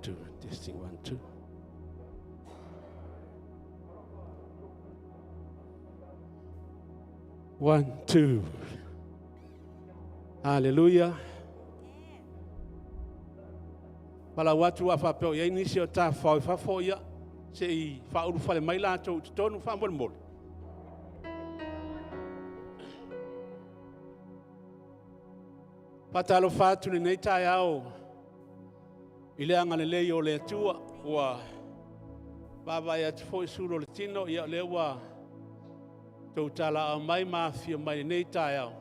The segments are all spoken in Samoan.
2, testing 1, 2. 1, 2. Haleluia. Palau atu a faapea o i ai nisi o tafafao i fafo, ia, se i faaulufale mai latou i totonu faamolemole. Faatalofa atu i lenei taeao i le agalelei o le Atua ua vaavaai atu foi sulu o le tino, ia o lea ua outou talaaao mai ma afifio mai i lenei taeao.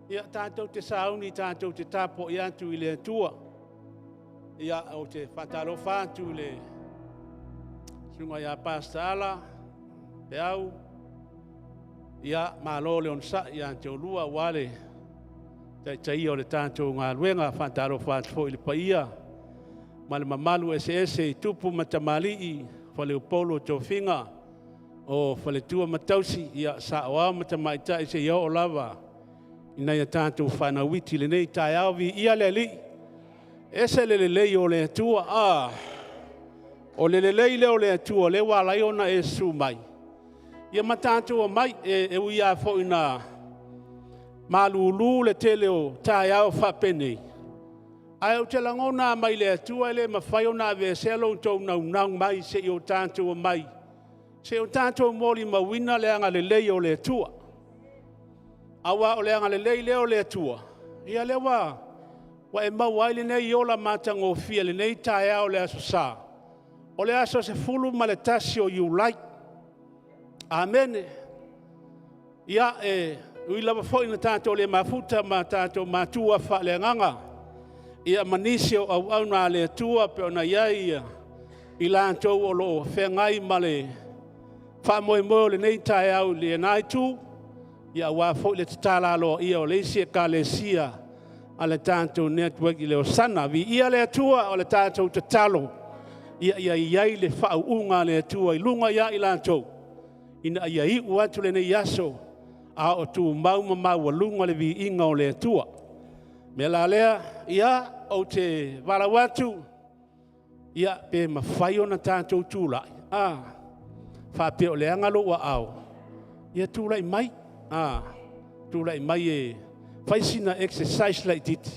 Ia tatou te sauni tatou te tapuai atu i le Atua. Ia, ou te faatalofa atu i le susuga ia Pastor Ala Peau, ia, malo le onosai ia te oulua aua le taitaia o le tatou galuega. Faatalofa atu foi i le paia ma le mamalu eseese i tupu ma tamalii, faleupolu o tofiga, o faletua ma tausi, ia saoao ma tamaitai seia oo lava i nai a tatou fanau iti i lenei taeao. Viia le Alii, e ese le lelei o le Atua. A, o le lelei lea o le Atua lea ua ala ai ona e susu mai, ia ma tatou omai. E ui lava foi ina malulu le tele o taeao faapenei, ae ou te lagona lava mai le Atua e le mafai ona aveesea lo outou naunau mai se i o tatou omai, se i o tatou molimauina le agalelei o le Atua. Aua o le agalelei lea o le Atua, ia lea ua e maua ai lenei ola matagofie i lenei taeao o le Aso Sa, o le aso 11 o Iulai. Amene. Ia, e ui lava foi ina tatou le mafuta ma tatou matua faaleagaga, ia ma nisi o auauna a le Atua pei ona i ai i latou o lo o feagai ma le faamoemoe o lenei taeao i lena itu, ia aua foi le tatala aloaia o le isi Ekalesia a le tatou network i le Osana. Viia le Atua, o le tatou tatalo, ia i ai le faauuga a le Atua i luga ia i latou, ina ia iu atu lenei aso a o tumau ma maualuga le viiga o le Atua. O le mea la lea, ia, ou te valaau atu, ia, pe mafai ona tatou tulai, a faapea o leaga lou aao, ia tulai mai, a, tulai mai e fai sina exercise laitiiti,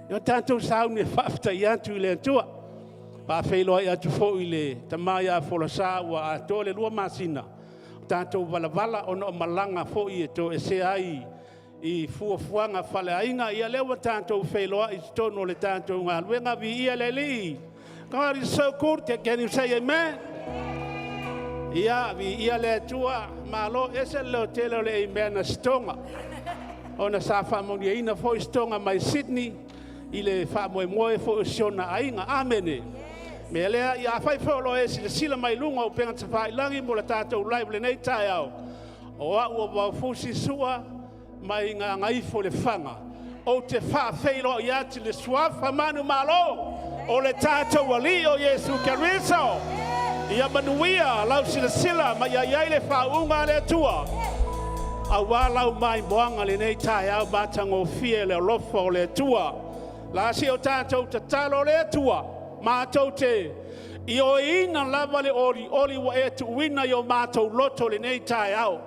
ia tatou sauni e faafetai atu i le Atua. Faafeiloai atu foi i le tama ia Folasa ua atoa le 2 masina o tatou valavala ona o malaga foi e toesea ai i fuafuaga faaleaiga. Ia lea ua tatou feiloai i totonu o le tatou galuega. Viia le Alii. God is so good. Can you say amen? Ia, viia le Atua. Malo, ese le leotele o le amen a Setoga. Ona sa faamanuiaina foi Setoga mai Sydney i le faamoemoe foi o si ona aiga. Amene. Mea lea, ia afai foi o lo o e silasila mai luga o upega tafailagi mo le tatou live lenei taeao, o au o Vaofusi Sua mai Gagaifo Lefaga, ou te faafeiloai atu i le suafa manumalo o le tatou Alii o Iesu Keriso. Ia manuia lau silasila ma ia i ai le faauuga a le Atua aua lau maimoaga lenei taeao matagofie le alofa o le Atua. La se o tatou tatalo le Atua, matou te ioeina lava le olioli ua e tuuina i o matou loto lenei taeao.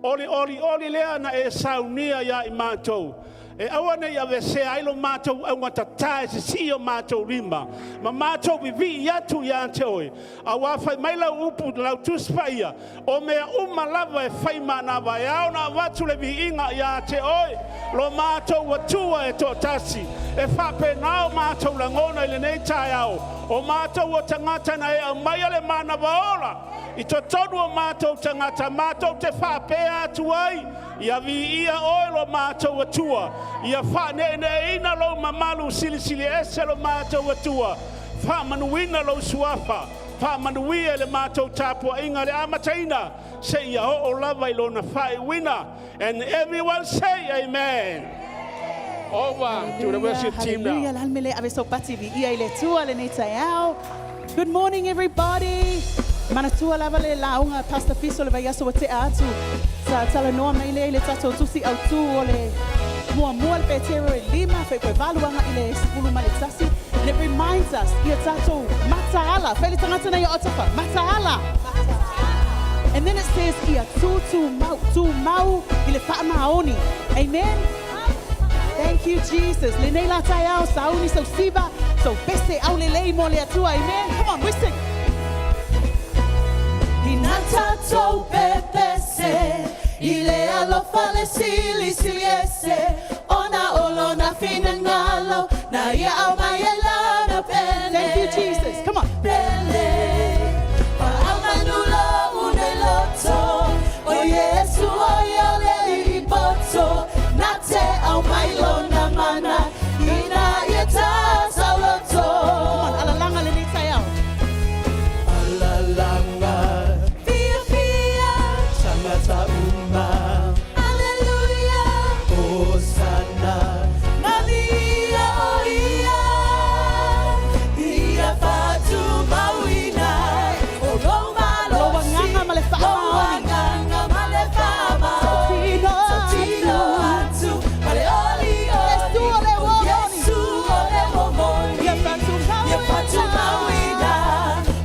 O le olioli lea na e saunia ia i matou, e aua ne i aveesea ai lo matou augatata e sisii o matou lima, ma matou vivii atu ia te oe, aua fai mai lau upu lau Tusi Paia, o mea uma lava e fai manava e ao ona avatu le viiga ia te oe, lo matou Atua e toatasi. E faapena o matou lagona i lenei taeao, o matou o tagata na e aumaia le manava ola i totonu o matou tagata, matou te faapea atu ai, ia viia oe lo matou Atua, ia faaneeneeina lou mamalu silisili ese lo matou Atua, faamanuina lou suafa, faamanuia i le matou tapuaiga i le amataina seia oo lava i lona faaiuina. And everyone say amen. Over to the worship team now. Hallelujah. Lalmele ave so pati vi ia i le Atua lenei taeao. Good morning everybody. Manatua lava le lauga Pastor Fiso le vaiaso ua tea atu. Sa talanoa mai lea i le tatou tusi autu o le muamua le Petero e 5 faipue 8 agai i le 11. And it reminds us, ia tatou mataala. Fai le tagata na ia otafa, mataala. And then it says, ia tūtū mau, tū mau i le faamaoni. Amen. Thank you, Jesus. Lenei la taeao, sauni sau siva, sau pese aulelei mo le Atua. Amen. Come on, we sing. Ina tatou pepese i le alofa le silisili ese ona o lona finagalo na ia aumai ai lana pele. Thank you, Jesus. Come on. Pele faamanu lou nei loto o Iesu o ia le Alii poto na te aumai lona mana ina ia ta Come sauloto. On, alalaga lenei taeao. Alalaga fiafia tagata uma. Hallelujah. Hosana Maria o ia ia faatumauina o lou Lou malosi agaga ma le faamaoni. Lou agaga ma le faamaoni. Tautino Tautino atu ma le olioli. Iesu o le O momoni. Iesu o le momoni. Ia faatumauina. Ia faatumauina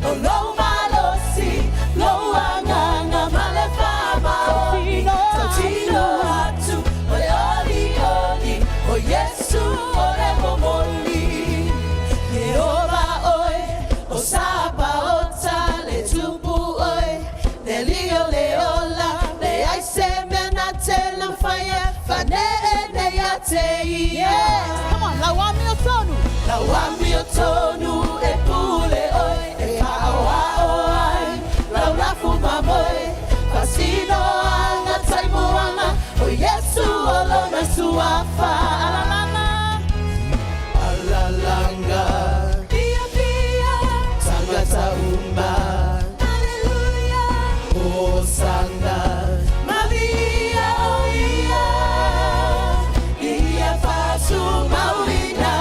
o lou malosi lou agaga ma le faamaoni. Tautino Tautino atu o le olioli o Iesu o le momoni. Ieova oe o Sapaota le Tupu oe le Alii o le ola leai se mea na te le mafai e faaneenee ia te ia. Yes. Come on, lau amiotonu. Lau amiotonu e pule oe e faaoao ai lau lafumamoe faasinoaga taimuaga o Iesu o lona suafa. Alalaga. Alalaga fiafia tagata uma. Hallelujah. Hosana Maria o ia ia faatumauina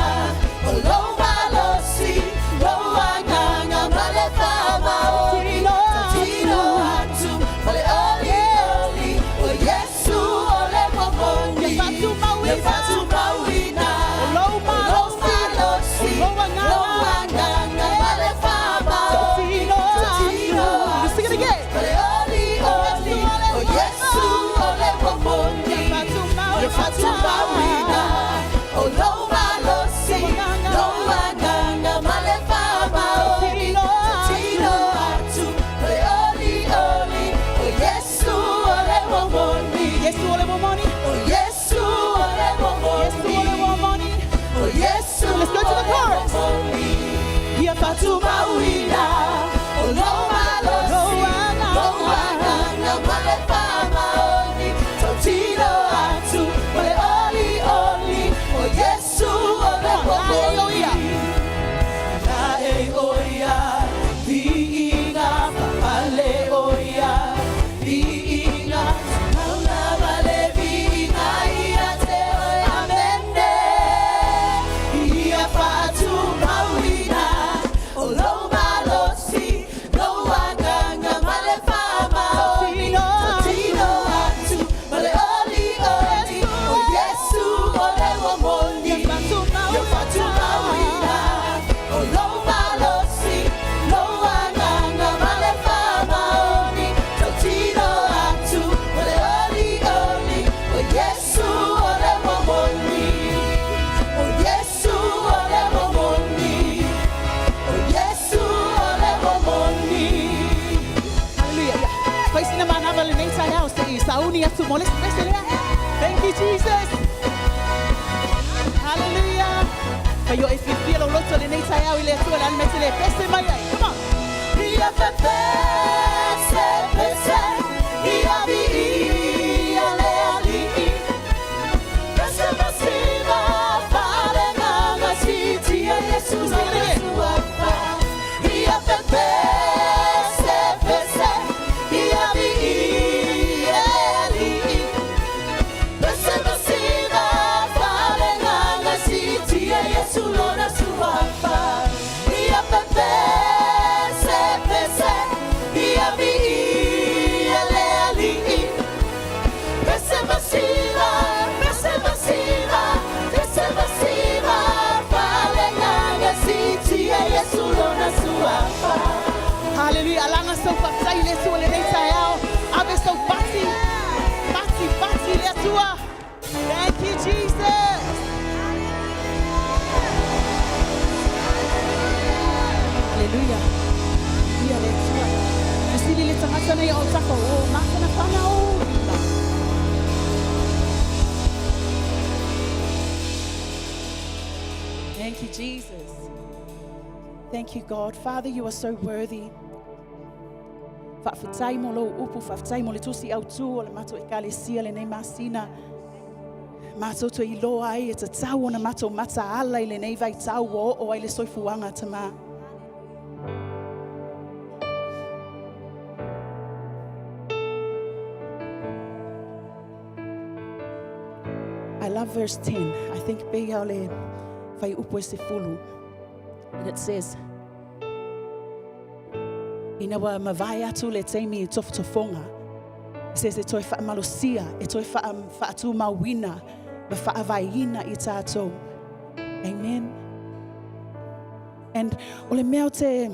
o lou malosi lou agaga ma le faamaoni. Tautino atu ma le olioli o Iesu o le momoni. Ia faatumauina. Ia faatumauina O lou malosi. O lou O lou agaga. lou agaga ma le faamaoni. Tautino Tautino atu. Let's sing it again. ma le olioli o Iesu o le momoni. Ia Ia faatumauina o lou malosi lou agaga ma le faamaoni. Tautino atu ma le olioli o Iesu o le momoni. Iesu o le momoni. O Iesu o le Iesu o le momoni. momoni. O Iesu Let's go to the o le chorus. momoni. Ia Faatumauina o lou malosi Lou agaga. lou agaga ma le faamaoni. Tautino atu ma le olioli o Iesu o le Come on, laei o ia. momoni. Laei o ia, viiga faapale o ia, viiga tumau lava le viiga ia te oe. Amene. Ia faatumauina o lou malosi, lou agaga ma le faamaoni. Tautino Tautino atu ma le olioli o Iesu o le momoni. Ia faatumauina. Ia faatumauina o lou malosi, lou agaga ma le faamaoni. Tautino atu ma le olioli o Iesu o le momoni. O Iesu o le momoni. O Iesu o le momoni. Hallelujah. Yeah. Fai sina manava lenei taeao se'i sauni atu mo le isi pese lea. Thank you, Jesus. Hallelujah. Fai o e fiafia lou loto lenei taeao i le Atua le ale mai te le pese mai ai. Come on. Ia pepese, pese, ia viia le Alii. Pese masina, faaleagaga siitia Iesu lona suafa. Ia pepese, pese, ia viia le Alii. Pese masina, faaleagaga siitia Iesu lona suafa. Ia pepese, pese, Faafetai i le Atua i lenei taeao. Ave sau pati, pati, pati i le Atua. Thank you, Jesus. Hallelujah. Ia le Atua. Fesili le tagata nei o tafa o mafanafana o lima. Thank you, Jesus. Thank you, God. Father, you are so worthy. Faafetai mo lou upu, faafetai mo le tusi autu o le matou ekalesia lenei masina. Matou te iloa ai e tatau ona matou mataala i lenei vaitau ua oo ai le soifuaga Tamā. I love verse 10. I think pei o le fuaiupu e 10. And it says, Ina ua mavae atu le taimi i tofotofoga, it says e toe faamalosia, e toe faatumauina ma faavaeina i tatou. Amen. And o le mea o te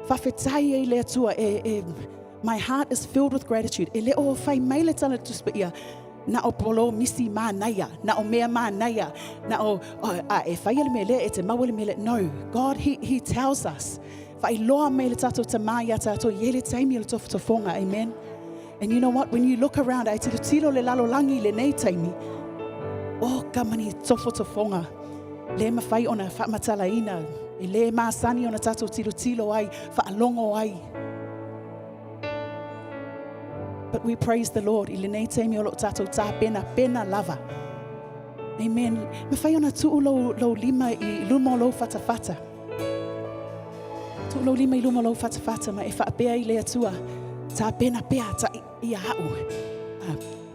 faafetai ai le Atua, e, e, my heart is filled with gratitude. E le o fai mai le tala Tusi Paia, na o polo misi mānaia, na o mea mānaia, na o, oh, a, e whaia le mea lea, e te maua le mea lea. No, God, he tells us. Faailoa mai le tatou Tamā iā tatou, i le taimi o le tofotofoga. Amen. And you know what? When you look around, ai tilotilo le lalolagi i lenei taimi, oh, ka mani tofotofoga. Le mawhai ona whaamatalaina, e le masani ona tatou tilotilo ai, whaalongo ai. But we praise the Lord i lenei taimi o loo tatou tapena pena lava. Amen. Mawhai ona tuu lou, lou lima i luma o lou fatafata. Tuu lou lima i luma o lou fatafata ma e whaapea i le Atua. Tapena pea ta ia au.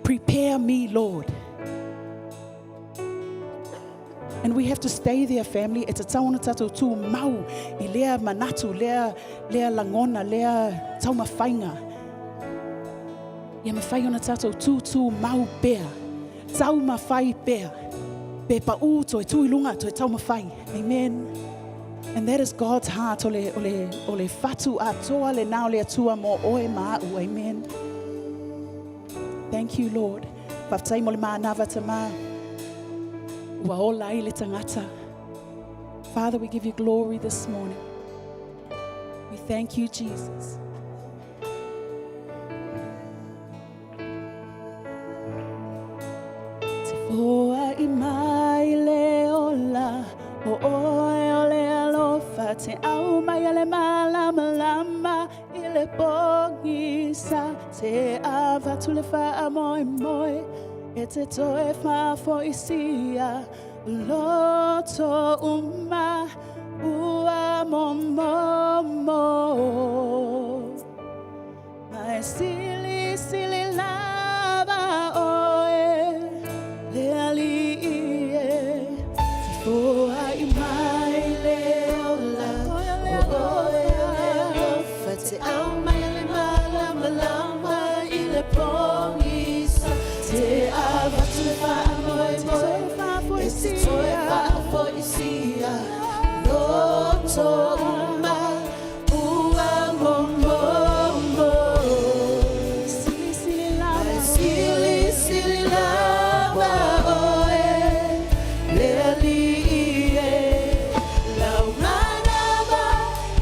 Prepare me, Lord. And we have to stay there, family. E tatau ona tatou tū mau i lea manatu, lea, lea lagona, lea taumafaiga. Ia mawhai ona tatou tūtū mau pea. Taumafai pea. Pe paʻū toe tū i lunga, toe taumafai. Amen. And that is God's heart, o le, o le, o le fatu atoa lenā o le Atua mō oe ma aʻu. Amen. Thank you, Lord. Faafetai mo le manava Tamā. Ua ola ai le tagata. Father, we give you glory this morning. We thank you, Jesus. Te foai mai le ola o oe o le alofa te au mai a le malamalama i le pogisa te avatu le faamoemoe e te toe faafoisia loto uma ua momomo Ma e silisili lava oe le Alii e. Te foai mai le ola o oe o le alofa te au mai le malamalama i le pogisa te avatu le faamoemoe e te toe faafoisia loto uma ua momomo. Silisili lava, silisili lava oe le Alii e. Lau manava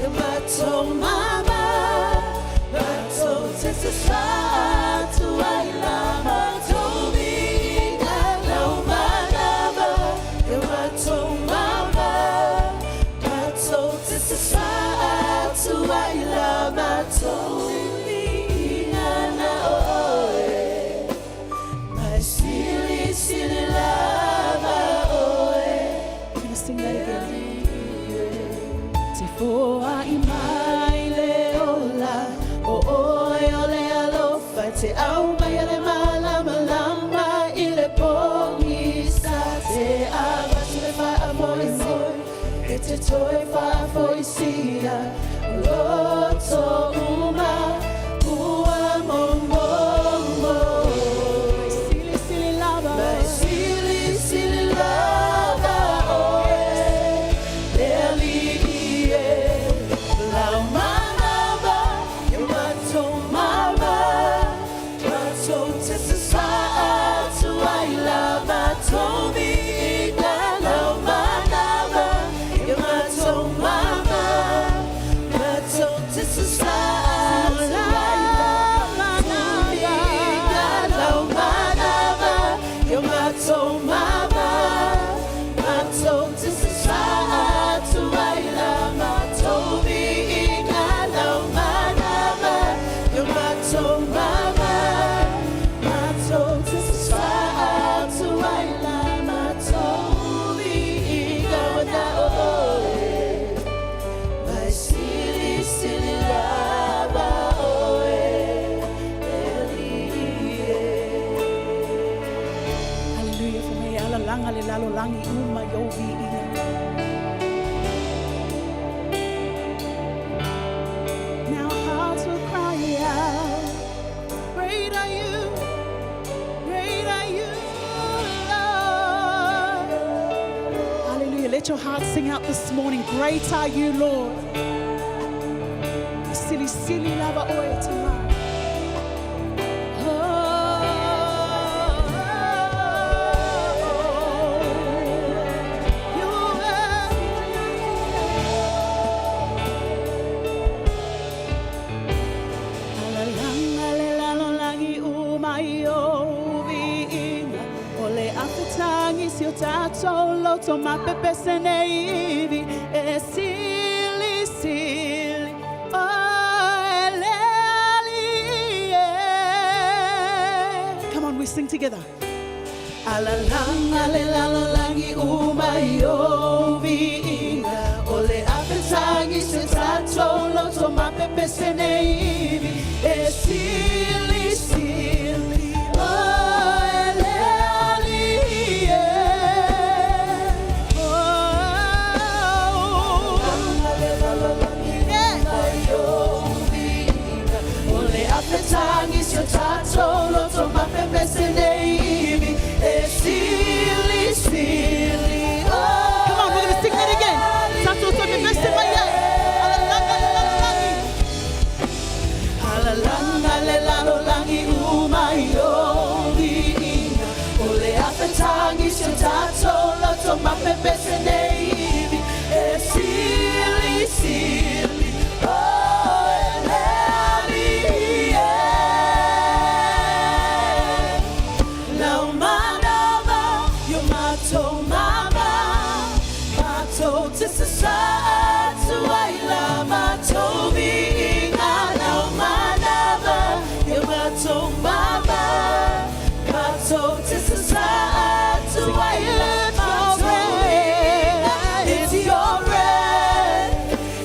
e matou mama, matou te sasatu ai la matou viiga. Lau manava e matou mama, matou te sasatu ai la matou viiga na oe. Mai silisili lava oe. We're gonna sing that again. Te foai mai le ola o oe o le alofa te au mai a le malamalama i le pogisa te avatu le faamoemoe e te toe faafoisia loto uma ua momomo. Mai silisili lava, mai silisili lava oe le Alii e. Lau manava e matou lalolagi uma i ou viiga. Now hearts will cry out, Great are you, great are you, Lord. Hallelujah. Let your heart sing out this morning, Great are you, Lord. Silisili lava oe tama. Oh, you are. Alalanga le lalolagi uma i ou viiga. O le afetagi si o tatou loto mapepese nei ivi. E silisili oe le Alii e. Come on, we sing together. Alalanga le lalolagi uma i ou viiga. O le afetagi si o tatou loto mapepese nei ivi. E silisili oe le Alii e. Oh, Yeah. O le afetagi si o tatou loto mapepese nei ivi. E silisili oe. Come on, we're going to sing that again. Tatou so pepese mai ai. Alalanga le lalolagi. Alalanga le lalolagi uma i ou viiga. O le afetagi si o tatou loto mapepese nei ivi. E silisili oe le Alii e. Lau manava i o matou mama, matou te sasaa atu ai la matou viiga. Lau manava i o matou mama, matou te sasaa atu ai la matou viiga. It's your breath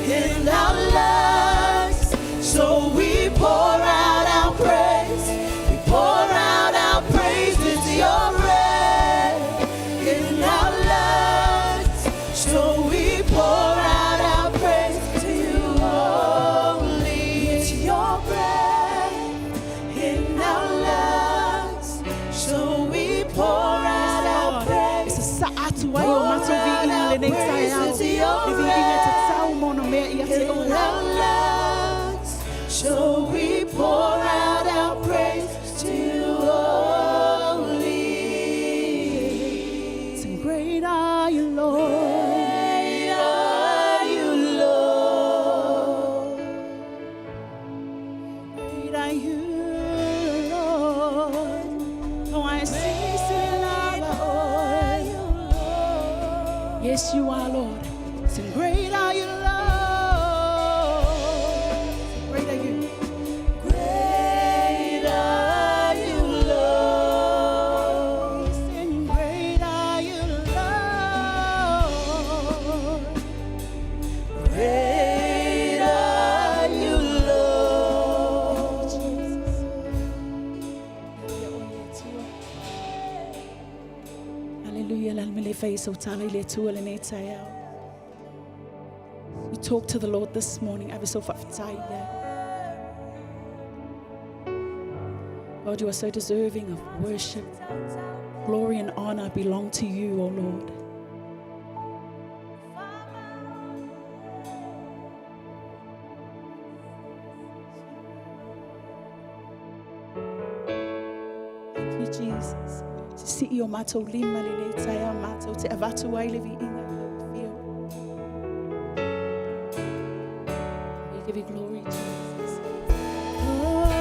in our lungs, so we pour out our praise. We pour out our praise. It's your breath in our lungs, so we pour out our praise to you only. It's your breath in our lungs, so we pour out our E praise. sasaa atu ai o matou viiga lenei taeao. Le viiga tatau mo ona mea ia te In oe. our lungs, so we pour out our praise to you only. Sing great are you, Lord. Great are you, Lord. Great are you, Lord. Oh, I see lava oe. Yes, you are, Lord. Sing great are you, Lord. Great are you. Great are you, Lord. Sing great are you, Lord. Great are you, Lord. Jesus. Ia oe le Atua. Hallelujah. La me le fai sau tala i le Atua lenei taeao. You talk to the Lord this morning. Ave sau faafetai ia. God, you are so deserving of worship. Glory and honor belong to you, O Lord. Thank you, Jesus. Sisii o matou lima lenei taeao matou te avatu ai le viiga i lau afio. We give you glory, Jesus. Oh.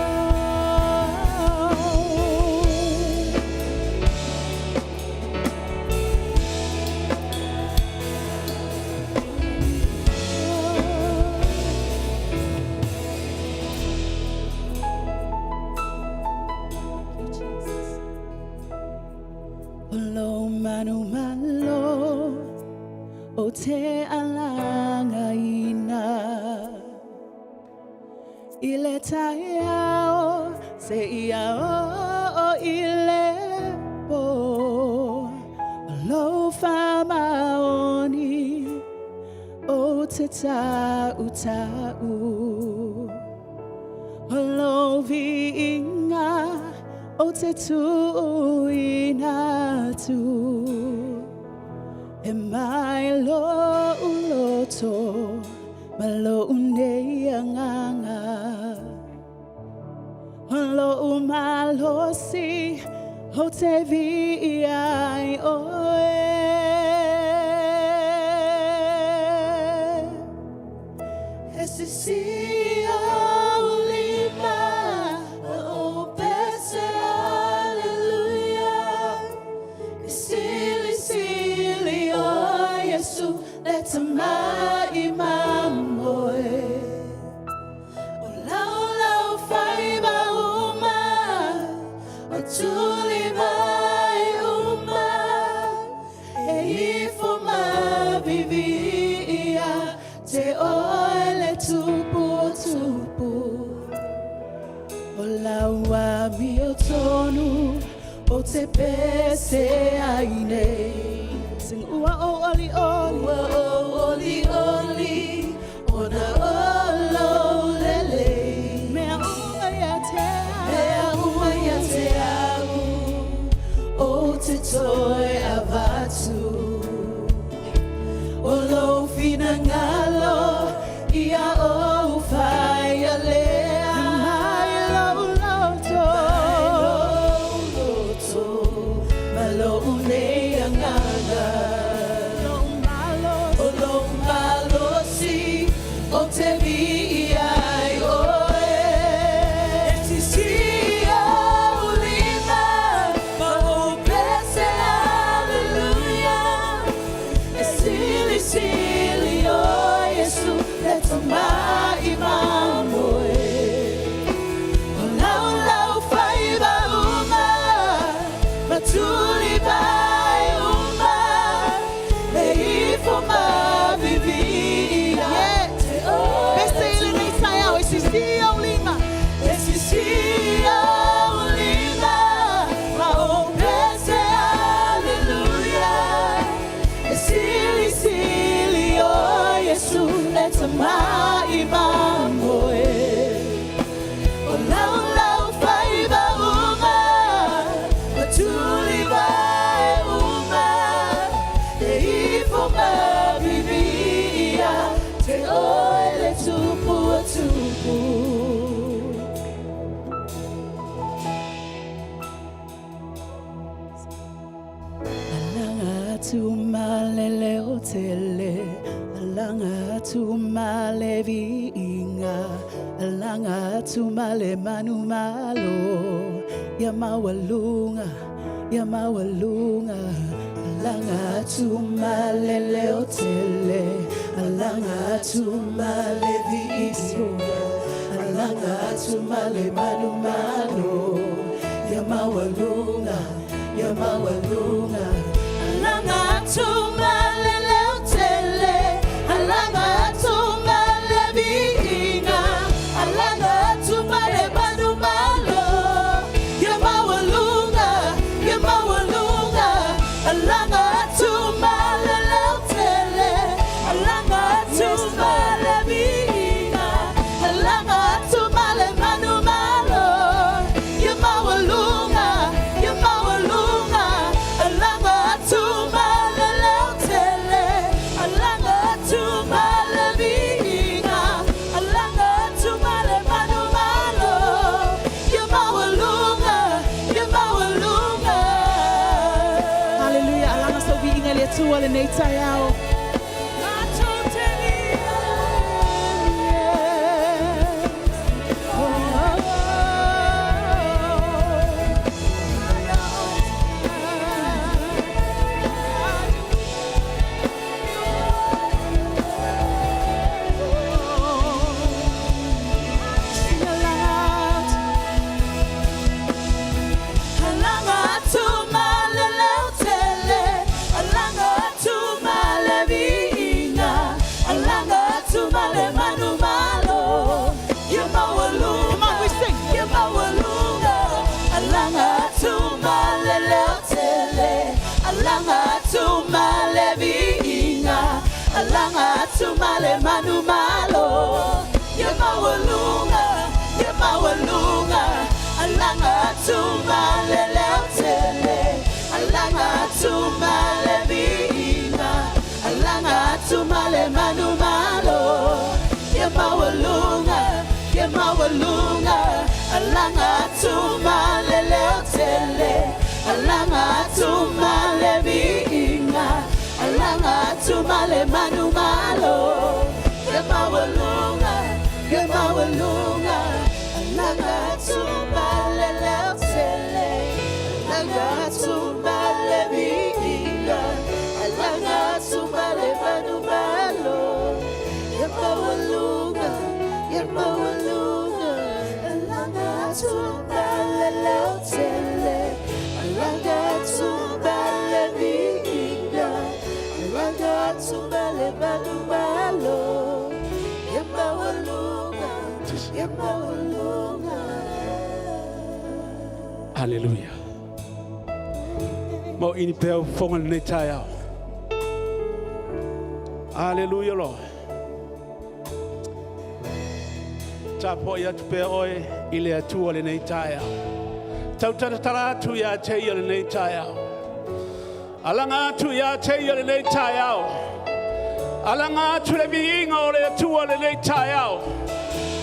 Thank you, Jesus. O lo manu malo o te alagaina i le taeao seia oo i le po. O lo Ou te taʻutaʻu O lou viiga Ou te tuuina atu E mai lo'u loto Ma lo'u nei agaga O lo'u malosi Ou te viia ai oe. E sisi ou lima Ma ou pese aleluia E silisili o Iesu Le tama'i mamoe O laulau faiva uma O tuli mai uma E ifo ma viviia Te oe le Tupu o tupu O lau amiotonu Ou te pese ai nei Sing ua ou olioli Ua ou olioli Ona o lou lelei Mea uma ia te au Mea uma ia te au Ou te toe avatu O lou finagalo Ia ou faia lea Mai lou loto Mai lou loto Ma lo'u nei agaga Lou malosi O lou malosi Ou te viia ai oe E sisi ou lima Ma ou pese aleluia E silisili o Iesu Le tama'i mamoe O laulau faiva uma Ma tuli mai uma E ifo ma viviia Yeah. Te oe Pese i lenei taeao e sisi ou lima E sisi ou lima Ma ou pese aleluia E silisili o Iesu Le tama'i mamoe O laulau faiva uma Ma tuli mai uma E ifo ma viviia Te oe le Tupu o tupu. Alaga atu ma le leo tele, alaga atu ma le viiga, alaga atu ma le manumalo, ia maualuga, ia maualuga. Alaga atu ma le leo tele, alaga atu ma le viiga, alaga atu ma le manumalo, ia maualuga, ia maualuga. Alaga atu ma le leo tele, alaga atu ma le viiga, alaga atu ma le manumalo, ia maualuga, ia maualuga. Alaga atu ma le leo tele, alaga atu ma le viiga, alaga atu ma le manumalo, ia maualuga, ia maualuga. Alaga atu ma le leo atu ma le manumalo. Ia maualuga, ia maualuga, alaga atu ma le leotele, alaga atu ma le viiga, alaga atu ma le manumalo. Ia maualuga, ia maualuga, alaga atu ma le leotele, alaga atu ma le viiga, alaga atu ma le manumalo. Ia maualuga, ia maualuga, alaga atu ma le leotele, alaga atu ma le viiga, alaga atu ma le manumalo. Ia maualuga, ia maualuga, alaga atu ma le leotele, alaga atu ma le viiga, alaga atu ma le manumalo. Ia maualuga, ia maualuga. Haleluia. Mo ini pea o fonga lenei taeao. Haleluia, Lord. Tapuai atu pea oe i le Atua lenei taeao. Tautalatala atu ia te ia lenei taeao. Alaga atu ia te ia lenei taeao. Alaga atu le viiga o le Atua lenei taeao.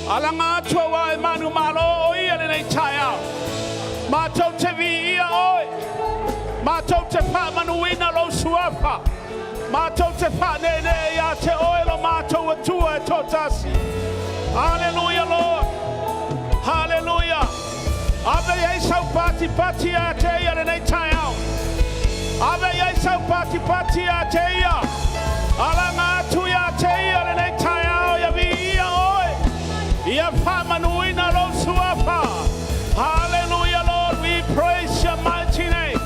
Alaga atu auā e manumalo o ia lenei taeao. Matou te viia oe. Matou te faamanuina lou suafa. Matou te faaneenee ia te oe lo matou Atua e toatasi. Hallelujah, Lord. Hallelujah. Ave i ai sau patipati ia te ia lenei taeao. Ave i ai sau patipati ia te ia. Alaga atu ia te ia lenei taeao ia viia oe. Ia faamanuina lou suafa. Hallelujah, Lord. We praise your mighty name.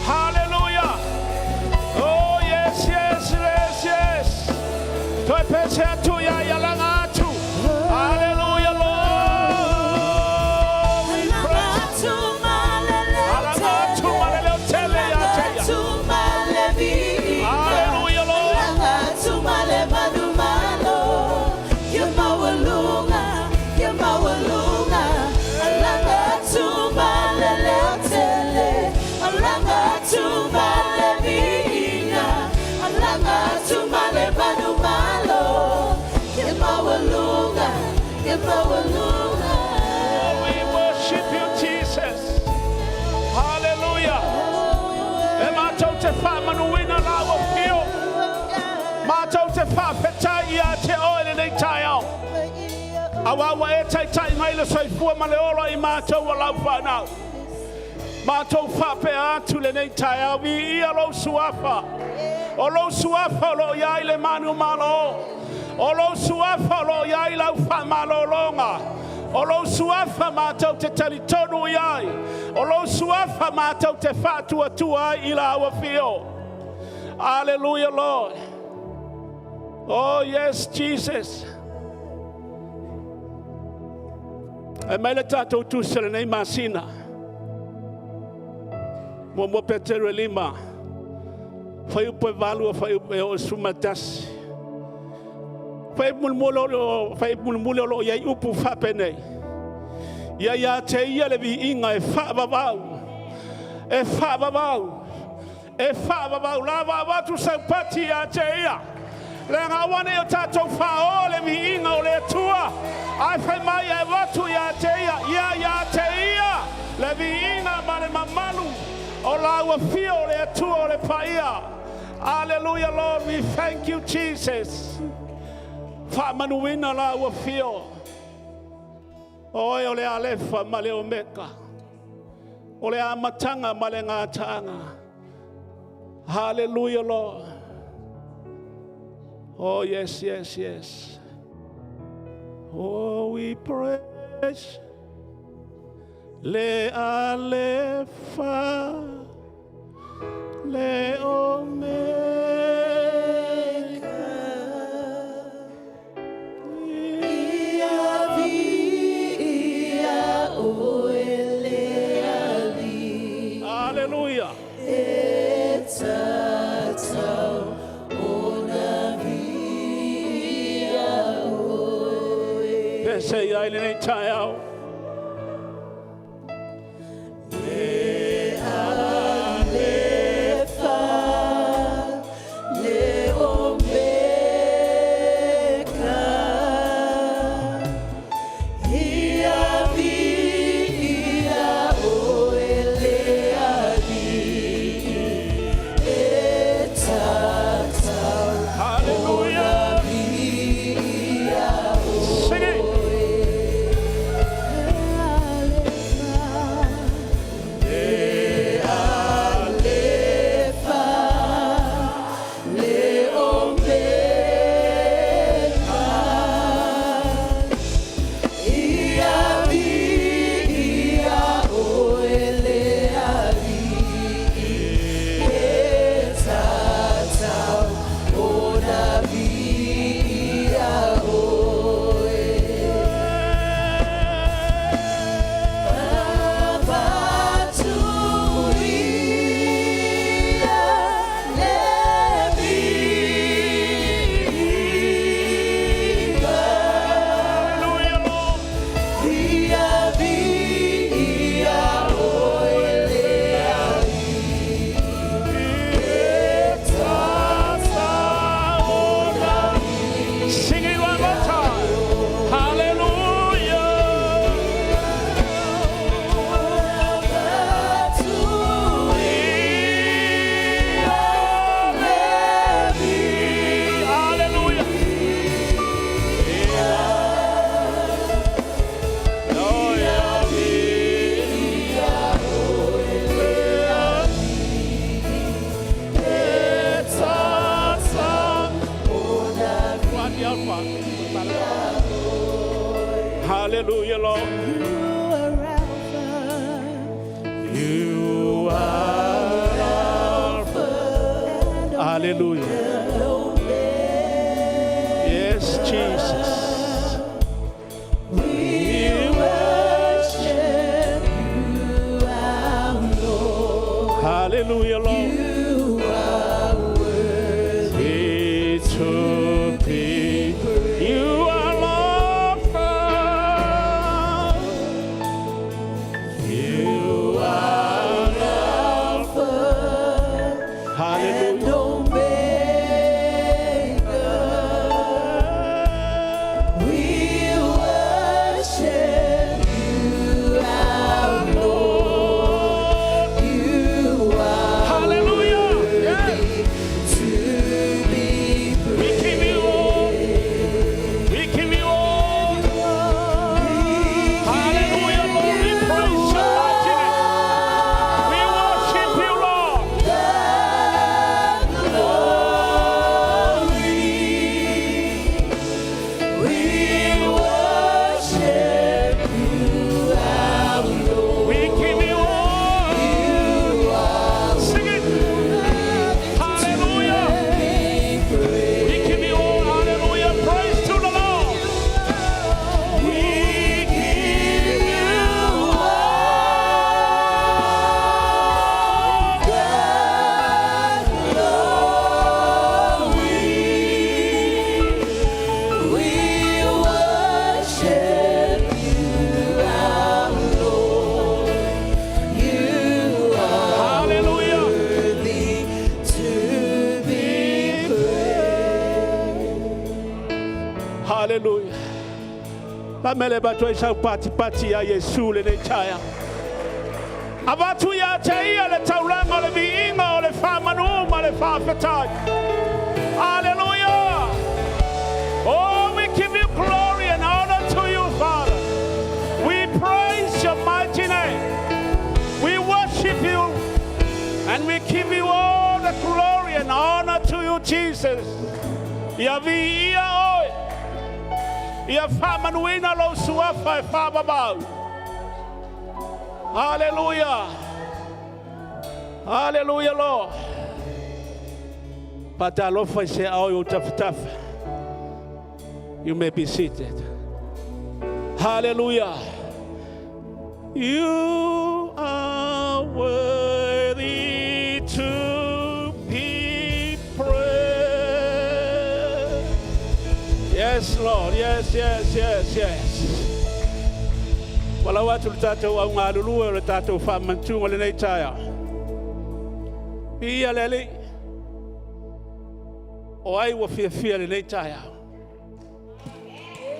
Hallelujah. Oh, yes, yes, yes, yes. Toe pese atu ia ia laga atu. Hallelujah, Lord. We praise. Alaga atu ma le leotele ia te ia. Hallelujah, Lord. Ia maualuga, ia maualuga, alaga atu ma le leotele, alaga atu ma le viiga, alaga atu ma le manumalo. Ia maualuga, ia maualuga. We worship you, Jesus. Hallelujah. E matou te faamanuina lau afio. Matou te faafetai ia te oe lenei taeao. Auā ua e taitai mai le soifua ma le ola i matou o lau fanau. Matou faapea atu lenei taeao viia lou suafa. O lou suafa o loo i ai le manumalo. O lou suafa o loo i ai lau faamalologa. O lou suafa matou te talitonu i ai. O lou suafa matou te faatuatua ai i lau afio. Hallelujah, Lord. Oh, yes, Jesus. E mai le tatou tusi o lenei masina. 1 Peteru e 5. Fuaiupu e 8 fuaiupu e oo 11. Fuaiupu mulimuli o loo i ai upu faapenei. Ia ia te ia le viiga e faavavau. E faavavau. E faavavau. Lava avatu sau pati ia te ia. Leaga aua nei o tatou faaoa le viiga o le Atua. Ae fai mai e avatu ia te ia. Ia ia te ia le viiga ma le mamalu o lau afio o le Atua o le paia. Hallelujah, Lord. We thank you, Jesus. Faamanuina lau afio. Oe o le Alefa ma le Omeka. O le amataga ma le gataaga. Hallelujah, Lord. Oh, yes, yes, yes. Oh, we praise le Alefa, le Omega. Ia viia oe le Alii. Hallelujah. E tatau ona viia. eseese i ai lenei taeao. Le Alefa, le Omeka, ia viia oe le Alii, e tatau Hallelujah. viia Sing it. Alefa, le Omeka, ia viia oe le Alii, e tatau ona viia oe. Avatuia le viiga. Hallelujah, Lord. Ia viia oe le Alii, e tatau ona Sing it one more time. Hallelujah. Hallelujah. Oh, yeah. Hallelujah, Lord. You are Alpha You are Alpha. and Hallelujah. Yes, Jesus. We worship you, our Lord. Hallelujah, Lord. You are worthy To be. You are Alpha. You are Alpha Hallelujah. and Omega. We worship you, our Lord. You are Hallelujah. Yes. to be We give you all. We give you all. Hallelujah, Lord. We praise your mighty name. We worship you, Lord. We worship you, our Lord. We give you all. Sing it. Hallelujah. We give you all. Hallelujah. Praise to the Lord. We give you all. We worship you, our Lord. You are Hallelujah. worthy to be praised. Hallelujah. Bamele batho e sa pati pati ya Yesu le nei taia. Avatu ia te ia le taulanga o le viiga o le whamanu ma le whawhetai. Hallelujah. Oh, we give you glory and honor to you, Father. We praise your mighty name. We worship you and we give you all the glory and honor to you, Jesus. Ia viia oe. Ia faamanuina lou suafa e faavavau. Hallelujah. Hallelujah, Lord. Patalofa i se ao i o tafatafa. You may be seated. Hallelujah. You are worthy to be praised. Yes, Lord. Yes, yes, yes, yes. Walau atu le tatou au galulue o le tatou faamanatuga o lenei taeao. Viia le Alii. O ai ua fiafia i lenei taeao?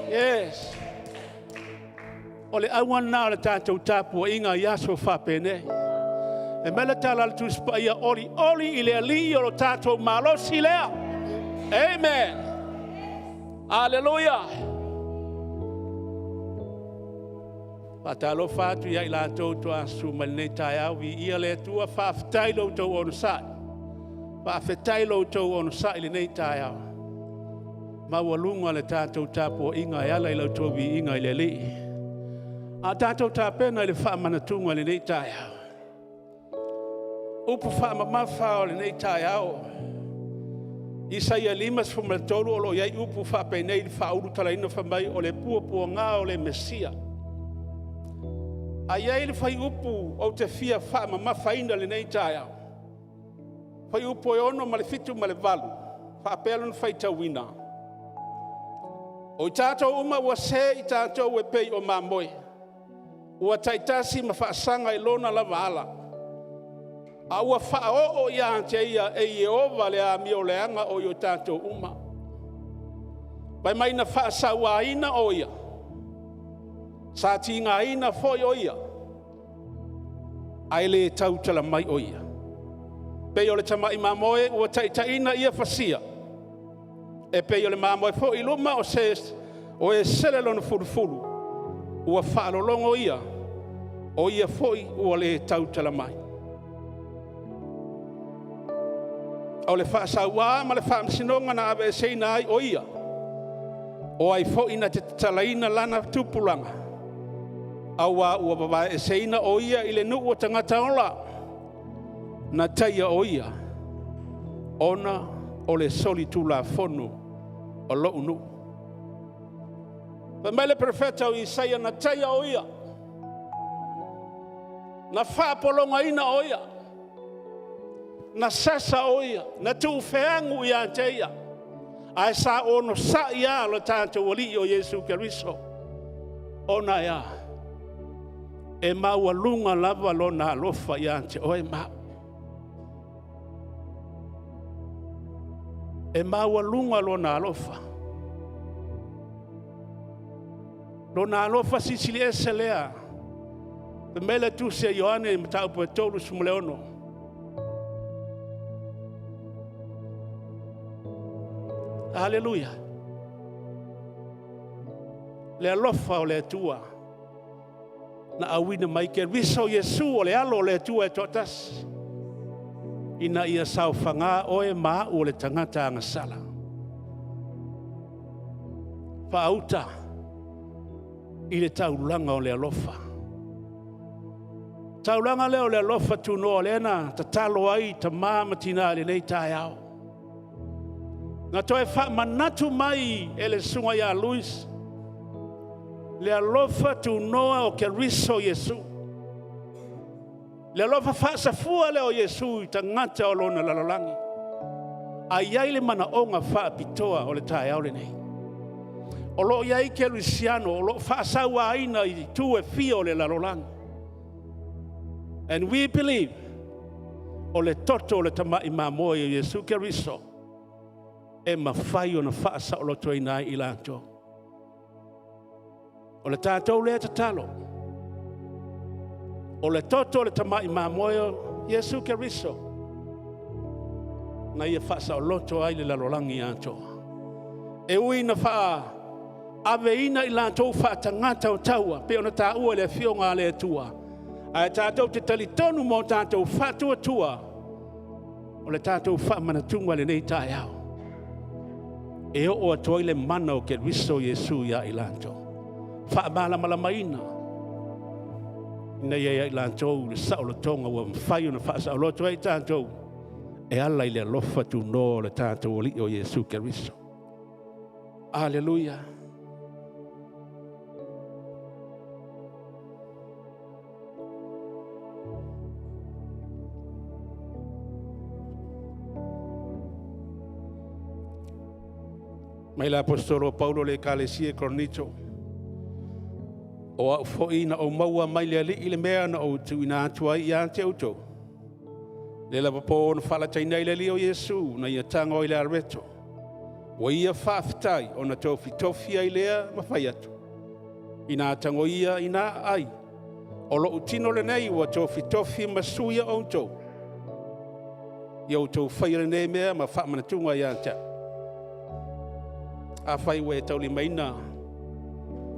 Yes. O le auga lena o le tatou tapuaiga i aso faapenei. E mea le tala a le Tusi Paia, olioli i le Alii o lo tatou malosi lea. Amen. Aleluia. Faatalofa atu ia i latou toa susu mai lenei taeao, viia le Atua, faafetai lo outou onosai. Faafetai lo outou onosai i lenei taeao. Maualuga le tatou tapuaiga e ala i la outou viiga i le Alii. A tatou tapena i le faamanatuga i lenei taeao. Upu faamamafa o lenei taeao, Isaia 53 o lo o i ai upu faapenei i le faaulutalaina fai mai o le puapuaga o le Mesia. A i ai le fuaiupu ou te fia faamamafaina i lenei taeao, fuaiupu e 6 ma le 7 ma le 8, faapea lona faitauina. O i tatou uma ua se i tatou e pei o mamoe, ua taitasi ma faasaga i lona lava ala, a ua faaoo ia te ia e Ieova le amio leaga o i tatou uma. Fai mai na faasauaina o ia, sa tigaina foi o ia, ae le tautala mai o ia. Pei o le tamai mamoe ua taitaiina ia fasia, e pei o le mamoe foi i luma o se o e sele lona fulufulu, ua faalologo ia, o ia foi ua le tautala mai. O le faasaua ma le faamasinoga na aveeseina ai o ia, o ai foi na te tatalaina lana tupulaga, aua ua vavaeeseina o ia i le nuu o tagata ola, na taia o ia, ona o le solitulafono o lou nuu. Fai mai le perofeta o Isaia, na taia o ia, na faapologaina o ia, na sasa o ia, na tuufeagu ia te ia, ae sa onosai lava lo tatou Alii o Iesu Keriso. Ona e a? E maualuga lava lona alofa ia te oe ma au. E maualuga lona alofa. Lona alofa silisili ese lea. Fai mai le tusi a Ioane i mataupu e 36. Aleluia. Le alofa o le Atua na auina mai Keriso Iesu o le alo o le Atua e toatasi, ina ia saofaga oe ma au o le tagata agasala. Faauta i le taulaga o le alofa. Taulaga lea o le alofa tunoa lea na tatalo ai tama ma tina i lenei taeao. Na toe faamanatu mai e le susuga ia Luis le alofa tunoa o Keriso Iesu. Le alofa faasafua lea o Iesu i tagata o lona lalolagi. A i ai le manaoga faapitoa o le taeao lenei. O lo o i ai kerisiano o lo o faasauaina i itu e fia o le lalolagi. And we believe o le toto o le tamai mamoe o Iesu Keriso e mafai ona faasaolotoina ai i latou. O le tatou lea tatalo, o le toto o le tamai mamoe o Iesu Keriso na ia faasaoloto ai le lalolagi atoa. E ui na faaveina i latou faatagata o taua, pei ona taua i le afioga a le Atua, ae tatou te talitonu ma o tatou faatuatua o le tatou faamanatuga lenei taeao. E oo atu ai le mana o Keriso Iesu ia i latou. Faamalamalamaina ina ia ia i latou le saolotoga ua mafai ona faasaoloto ai tatou e ala i le alofa tunoa o le tatou Alii o Iesu Keriso. Aleluia. Mai le Aposetolo o Paulo i le Ekalesia i Korinito, O au foi na ou maua mai le Alii le mea na ou tuuina atu ai ia te outou. Le lava po na faalataina ai le Alii o Iesu na ia tago ai le areto, ua ia faafetai ona tofitofi ai lea ma fai atu, Ina tagoia, ina aai, o lou tino lenei ua tofitofi ma sui o outou. Ia outou faia lenei mea ma faamanatuga ia te au. Afai ua e taulimaina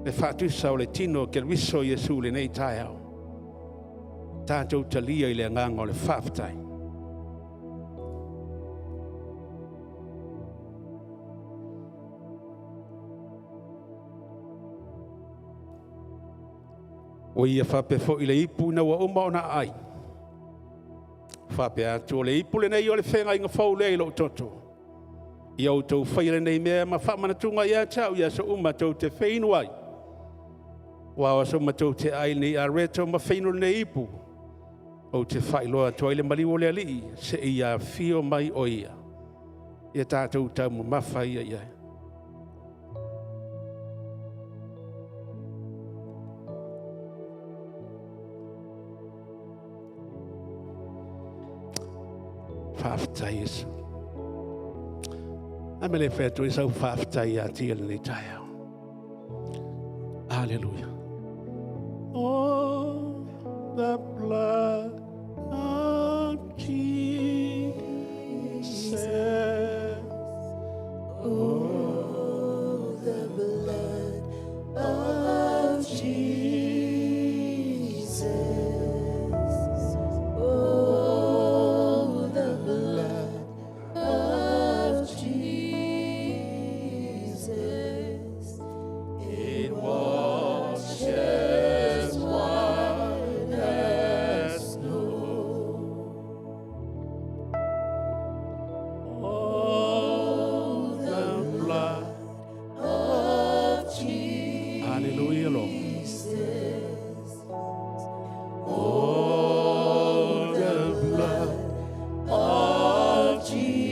le faatusa o le tino o Keriso Iesu i lenei taeao, tatou talia i le agaga o le faafetai. Ua ia faapea foi le ipu ina ua uma ona aai, faapea atu, o le ipu lenei o le feagaiga fou lea i lou toto. Ia outou faia lenei mea ma faamanatuga ia te au i aso uma tou te feinu ai. Aua o aso uma tou te aai ai lenei areto ma feinu lenei ipu, ou te faailoa atu ai le maliu o le Alii seia afio mai o ia. Ia tatou taumamafa ia i ai. Faafetai Iesu. A me le fai atu ai sau faafetai ia te ia lenei taeao. Aleluia. Oh, the blood of Jesus. Oh, the blood of Jesus. Oh, the blood of Jesus. It washes white as snow. Oh, the blood Of Jesus. Hallelujah, Lord. Oh, the blood Of Jesus.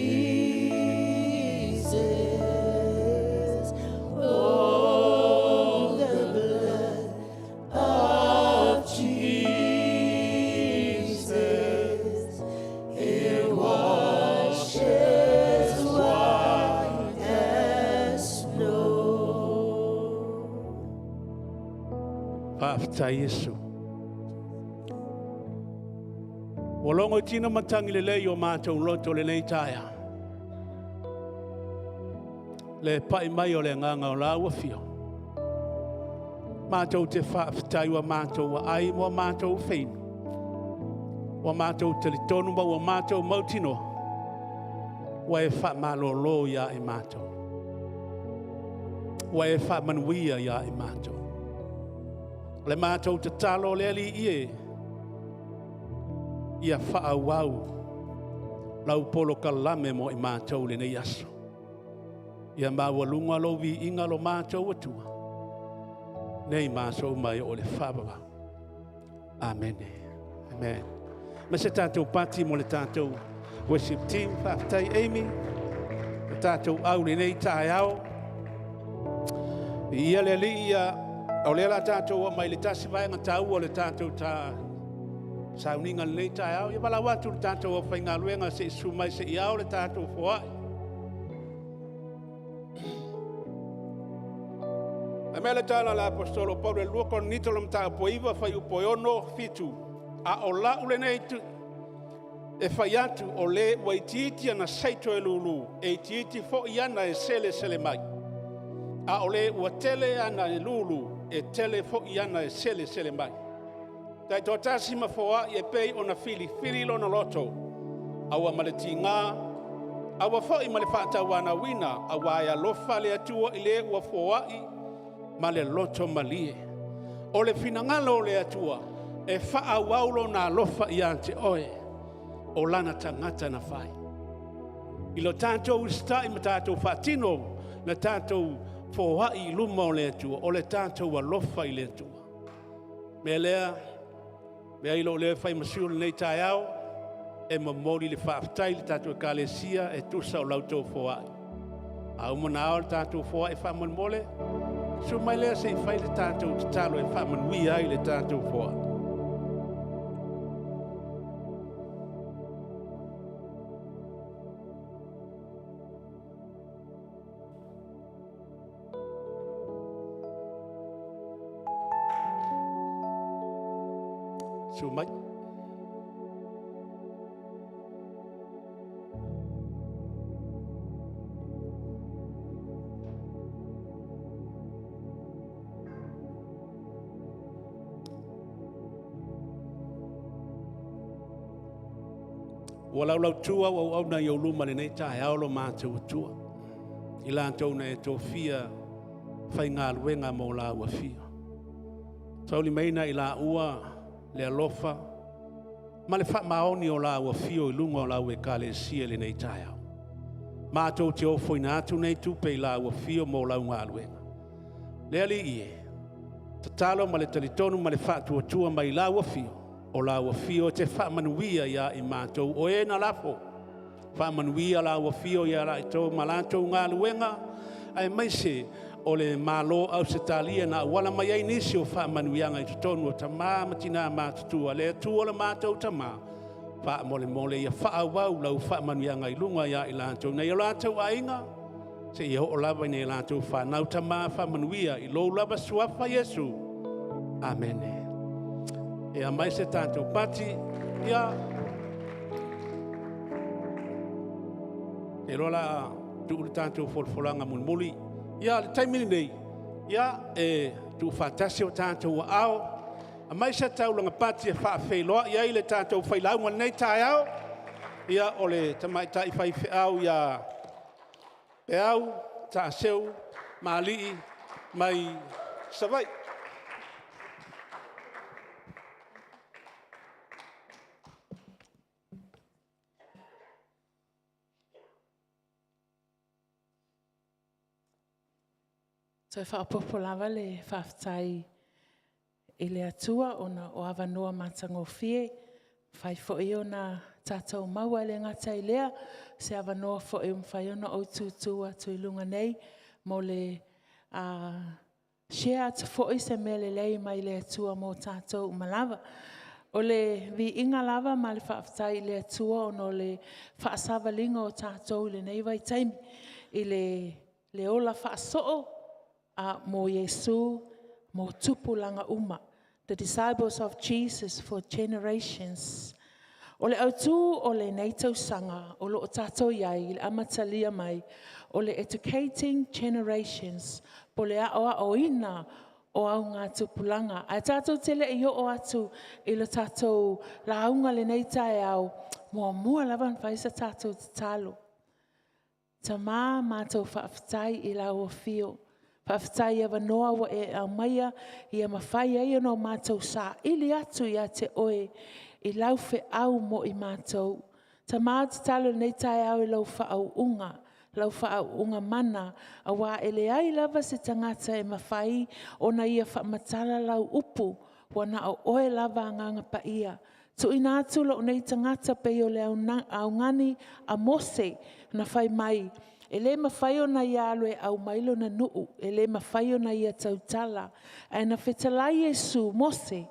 Oh, the blood of Jesus. It washes white as snow. Faafetai Iesu. Ua logo i tino matagi lelei o matou loto lenei taeao. Le pai mai o le agaga o lau afio. Matou te faafetai ua matou aai ma ua matou feinu. Ua matou talitonu ma ua matou mautinoa. Ua e faamalolo ia i matou. Ua e faamanuia ia i matou. O le matou tatalo o le Alii e, ia faaauau lau polokalame mo i matou lenei aso. Ia maualuga lou viiga lo matou Atua. Nei ma aso uma e oo i le faavavau. Amene. Amen. Ma se tatou pati mo le tatou worship team. Faafetai Amy. Le tatou au lenei taeao. Ia le Alii ia, o lea la tatou oo mai le tasi vaega taua o le tatou ta sauniga lenei taeao. Ia valaau atu le tatou aufaigaluega se i susu mai se i ao le tatou foai. Fai mai le tala a le Aposetolo Paulo i le 2 Korinito le mataupu e 9 fuaiupu e 6 7. A o lau lenei e fai atu o le ua itiiti ana saito e lulu, e itiiti foi ana e selesele mai. A o le ua tele ana e lulu, e tele foi ana e selesele mai. Taitoatasi ma foai e pei ona filifili lona loto, aua ma le tiga, aua foi ma le faatauanauina, auā e alofa le Atua i le ua foai ma le loto malie. O le finagalo o le Atua e faaauau lona alofa ia te oe, o lana tagata na fai. I lo tatou usitai ma tatou faatino na tatou foai i luma o le Atua, o le tatou alofa i le Atua. Mea lea, mea i lou leo e fai ma sui o lenei taeao, e momoli le faafetai i le tatou ekalesia e tusa o la outou foai. A uma ona ao le tatou foai faamolemole, susu mai lea se i fai le tatou tatalo e faamanuia ai le tatou foai. Susu mai. Ua laulautua au auauna i ou luma i lenei taeao lo matou Atua, i latou na e tofia faigaluega mo lau Afio. Taulimaina i laua le alofa ma le faamaoni o lau afio i luga o lau ekalesia i lenei taeao. Matou te ofoina atu nei tupe i lau afio mo lau galuega. Le Alii e, tatalo ma le talitonu ma le faatuatua mai lau afio, o lau afio e te faamanuia ia i matou o e na lafo. Faamanuia lau afio ia latou ma latou galuega, aemaise o le Malo o Ausetalia na auala mai ai nisi o faamanuiaga i totonu o tama ma tina matutua. Le Atua lo matou Tama, faamolemole ia faaauau lau faamanuiaga i luga ia i latou, nai o latou aiga, seia oo lava i nai a latou fanau. Tama faamanuia i lou lava suafa Iesu. Amene. E aumai se tatou pati. Ia, e iloa o le a tuu le tatou folafolaga mulimuli. Ia, o le taimi lenei, ia, e tuufaatasi o tatou aao, aumai se taulaga pati e faafeiloai ai le tatou failauga i lenei taeao. Ia, o le tamaitai faifeau ia Peau Taaseu Maalii mai Savaii. Toe faaopoopo lava le faafetai i le Atua ona o avanoa matagofie ua mafai foi ona tatou maua. E le gata i lea, o se avanoa foi ua mafai ona ou tutu atu i luga nei mo le share atu foi se mea lelei mai le Atua mo tatou uma lava. O le viiga lava ma le faafetai i le Atua ona o le faasavaliga o tatou i lenei vaitaimi i le ola faasoo mo Iesu mo tupulaga uma, the disciples of Jesus for generations. O le autu o lenei tausaga o lo o tatou i ai i le amatalia mai, o le Educating Generations, po o le aoaoina o augatupulaga. Ae tatou te le i oo atu i le tatou lauga i lenei taeao, e muamua lava ona fai se tatou tatalo. Tama, matou faafetai i lau Afio, faafetai i avanoa ua e aumaia ia mafai ai ona matou saili atu ia te oe i lau feau mo i matou. Tama ou te tatalo i lenei taeao i lau faauuga, lau faauuga mana, aua e leai lava se tagata e mafai ona ia faamatala lau upu, ua na o oe lava Agaga Paia. Tuuina atu lou nei tagata e pei o le augani a Mose na fai mai, e le mafai ona ia alu e aumai lona nuu, e le mafai ona ia tautala. Ae na fetalai Iesu, Mose,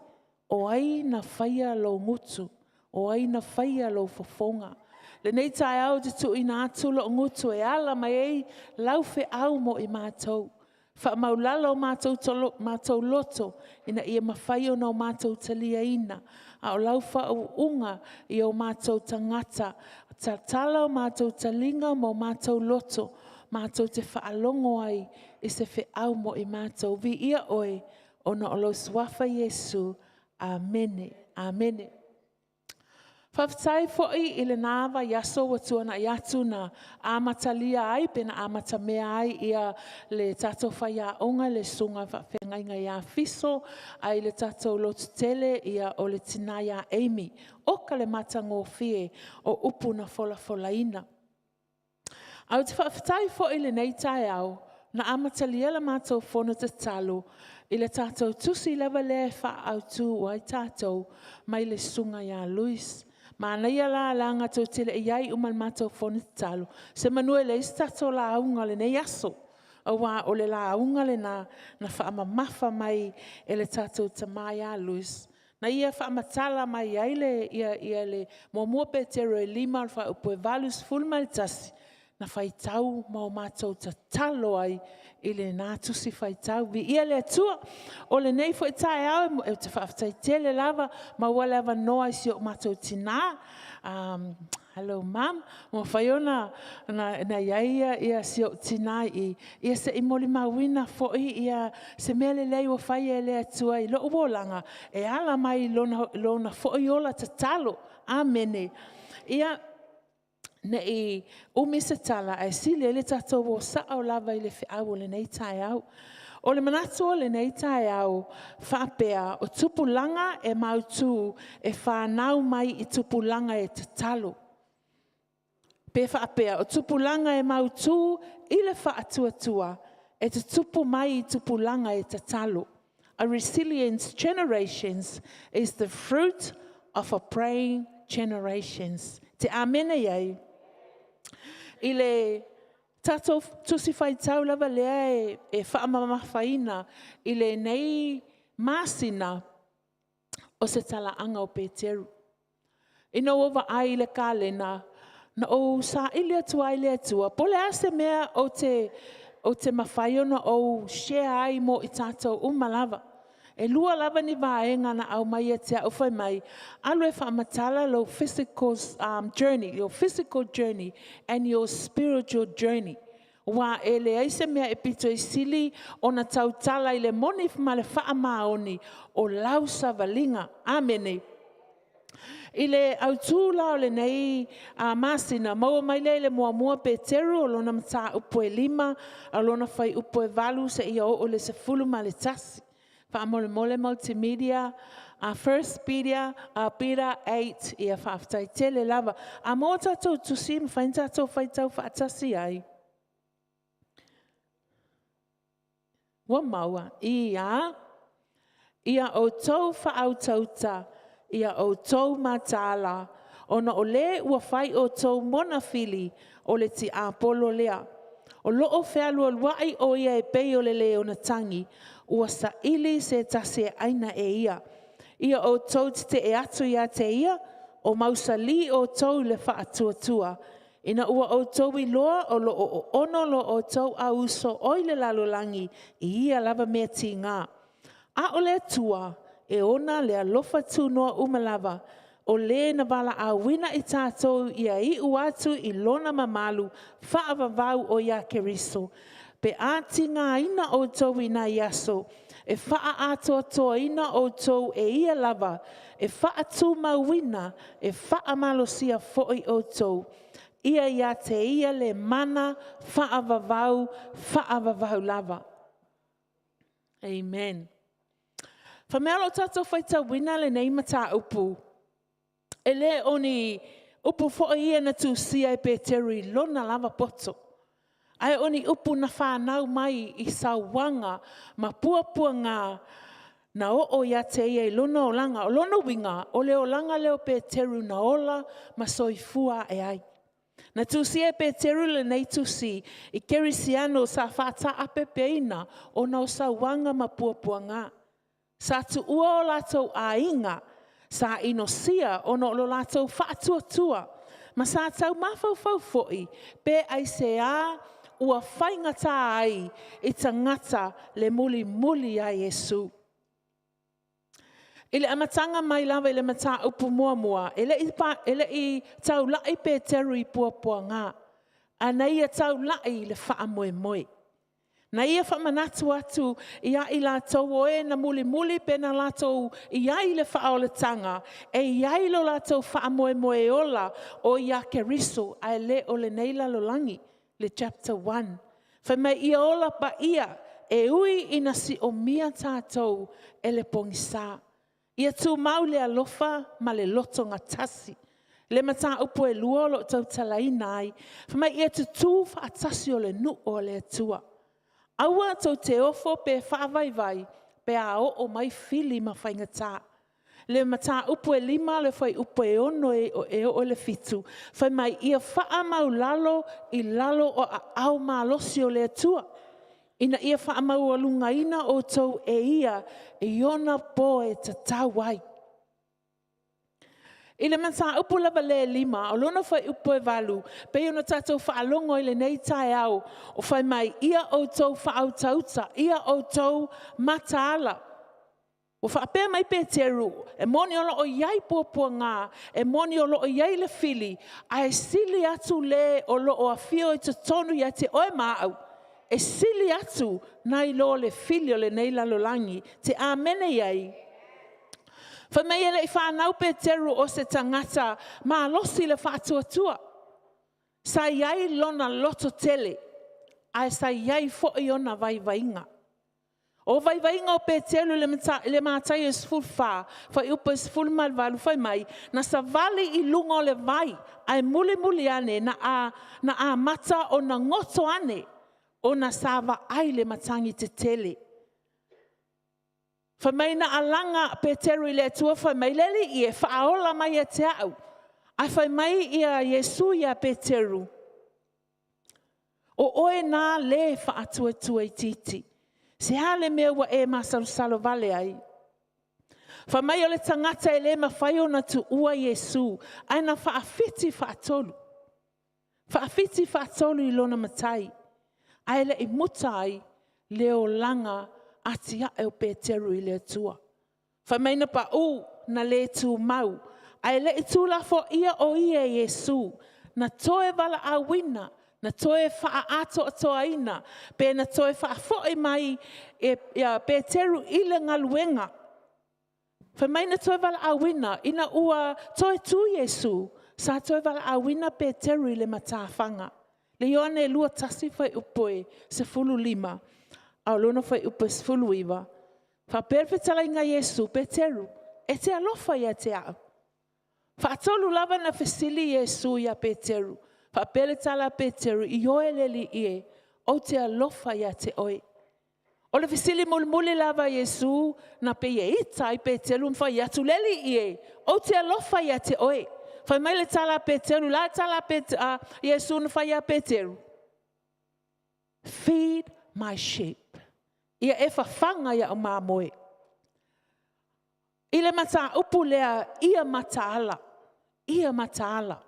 o ai na faia lou gutu? O ai na faia lou fofoga? Lenei taeao ou te tuuina atu lou gutu e ala mai ai lau feau mo i matou. Faamaualalo o matou loto ina ia mafai ona matou taliaina, a o lau faauuga i o matou tagata, tatala o matou taliga ma o matou loto matou te faalogo ai i se feau mo i matou. Viia Oe ona o lou suafa Iesu. Amene. Amene. Faafetai foi i lena vaiaso ua tuanai atu na amatalia ai pe na amatamea ai le tatou faiaoga le susuga i le faafeagaiga ia Fiso, ae i le tatou lotu tele o le tina ia Amy. Oka le matagofie o upu na folafolaina. Ae ou te faafetai foi i lenei taeao, na amatalia le matou fono tatalo i le tatou tusi lava lea e faaautu ai tatou mai le Susuga ia Louis. Manaia la leaga tou te le i i ai uma i le matou fono tatalo, semanu e leai se tatou lauga i lenei aso, aua o le lauga lena na faamamafa mai e le tatou tama ia Louis, na ia faamatala mai ai le 1 Peteru 5 fuaiupu e 81, na faitau ma o matou tatalo ai i lena tusi faitau. Viia le Atua. O lenei foi taeao, ou te faafetai tele lava, ua maua le avanoa i si o matou tina. Hello mom, ua mafai ona i ai si ou tina i i, se i molimauina foi se mea lelei ua faia e le Atua i lou olaga e ala mai i lona foi ola tatalo. Amene. Ia, ne i umi se tala, ae sili ai le tatou o sao lava i le feau o lenei taeao. O le manatu o lenei taeao, faapea, o tupulaga e mautu e fanau mai i tupulaga e tatalo. Pe faapea, o tupulaga e mautu i le faatuatua, e tutupu mai i tupulaga e tatalo. A resilient generation is the fruit of a praying generation. E te amene i ai? I le tatou tusi faitau lava lea e faamamafaina i lenei masina, o se talaaga o Peteru. Ina ua ou vaai i le kalena, na ou saili atu ai i le Atua, po o le a se mea ou te mafai ona ou share ai mo i tatou uma lava. E 2 lava ni vaega na aumai ia te au fai mai, alu e faamatala lou physical journey, your physical journey and your spiritual journey. Aua e leai se mea e pito i sili ona tautala i le moni ma le faamaoni o lau savaliga. Amene. I le autu la o lenei masina, maua mai lea i le 1 Peteru o lona mataupu e 5, lona fuaiupu e 8 seia oo i le 11. Faamolemole Multimedia, 1 Peter 8, ia faafetai tele lava. A maua tatou tusi e mafai ona tatou faitau faatasi ai. Ua maua? Ia, ia outou faautauta, ia outou mataala, ona o le ua fai outou ma ona fili, o le tiapolo lea. O lo o fealualuai o ia e pei o le leona tagi, ua saili se tasi e aina e ia. Ia outou tetee atu ia te ia, o mausali outou i le faatuatua, ina ua outou iloa o lo o oono lo outou auuso oi le lalolagi i ia lava mea tiga. A o le Atua e ona le alofa tunoa uma lava, o le na valaauina i tatou ia iu atu i lona mamalu faavavau o ia Keriso, pe a tigaina outou i nai aso, e faaatoatoaina outou e ia lava, e faatumauina, e faamalosia foi outou. Ia ia te ia le mana faavavau, faavavau lava. Amen. Fai mai o lo o tatou faitauina lenei mataupu, e le o ni upu foi ia na tusia e Peteru i lona lava poto, ae o ni upu na fanau mai i sauaga ma puapuaga na oo ia te ia i lona olaga. O lona uiga, o le olaga lea o Peteru na ola ma soifua ae ai. Na tusia e Peteru lenei tusi i kerisiano sa faataapeapeaina ona o sauaga ma puapuaga. Sa tuua o latou aiga, sa inosia ona o lo latou faatuatua, ma sa tau mafaufau foi pe aisea ua faigata ai i tagata le mulimuli ia Iesu. I le amataga mai lava i le mataupu muamua, e le i taulai Peteru i puapuaga, ae na ia taulai i le faamoemoe. Na ia faamanatu atu ia i latou o e na mulimuli pe na latou i ai i le faaolataga, e i ai lo latou faamoemoe ola o ia Keriso, ae le o lenei lalolagi, le chapter 1. Fai mai ia ola paia, e ui ina siomia tatou e le pogisa. Ia tumau le alofa ma le lotogatasi. Le mataupu e 2 o lo o tautalaina ai. Fai mai ia tutu faatasi o le nuu o le Atua. Aua tou te ofo pe faavaivai pe a oo mai fili ma faigata. Le mataupu e 5 le fuaiupu e 6 e oo i le 7, fai mai ia faamaulalo i lalo o aao malosi o le Atua, ina ia faamaualugaina outou e ia i ona po e tatau ai. I le mataupu lava lea e 5, o lona fuaiupu e 8, pei ona tatou faalogo i lenei taeao, o fai mai, ia outou faautauta, ia outou mataala. Ua faapea mai Peteru, e moni o lo o i ai puapuaga, e moni o lo o i ai le fili, ae sili atu le o lo o afio i totonu ia te oe ma au, e sili atu nai lo le fili o lenei lalolagi. Te amene i ai? Fai mai e le i fanau Peteru o se tagata malosi le faatuatua. Sa i ai lona loto tele, ae sa i ai foi ona vaivaiga. O vaivaiga o Peteru i le Mataio 14, fuaiupu e 18, fai mai, na savali i luga o le vai, ae mulimuli ane na amata ona goto ane, ona sa vaai le matagi tetele. Fai mai na alaga Peteru i le Atua fai mai, le Alii e, faaola mai ia te au. Ae fai mai Iesu ia Peteru, o oe na le faatuatua itiiti. Se a le mea ua e masalosalo vale ai? Fai mai o le tagata e le mafai ona tuua Iesu, ae na faafiti faatolu. Faafiti faatolu i lona matai, ae le i muta ai le olaga atiae o Peteru i le Atua. Fai mai na pau, na le tumau, ae le i tuulafoaia o ia e Iesu, na toe valaauina, na toe faaatoatoaina, pe na toe faafoi mai ia Peteru i le galuega. Fai mai na toe valaauina ina ua toe tu Iesu, sa toe valaauina Peteru i le matafaga. Le Ioane 21 fuaiupu e 15, a o lona fuaiupu e 19, faapea le fetalaiga a Iesu, Peteru, e te alofa ia te au? Faatolu lava na fesili Iesu ia Peteru, faapea le tala a Peteru, ioe le Alii e, ou te alofa ia te oe. O le fesili mulimuli lava a Iesu, na pei e ita ai Peteru ma fai atu, le Alii e, ou te alofa ia te oe. Fai mai le tala a Peteru, le a le tala a Iesu na fai ia Peteru? Feed my sheep. Ia e fafaga i au mamoe. I le mataupu lea, ia mataala, ia mataala.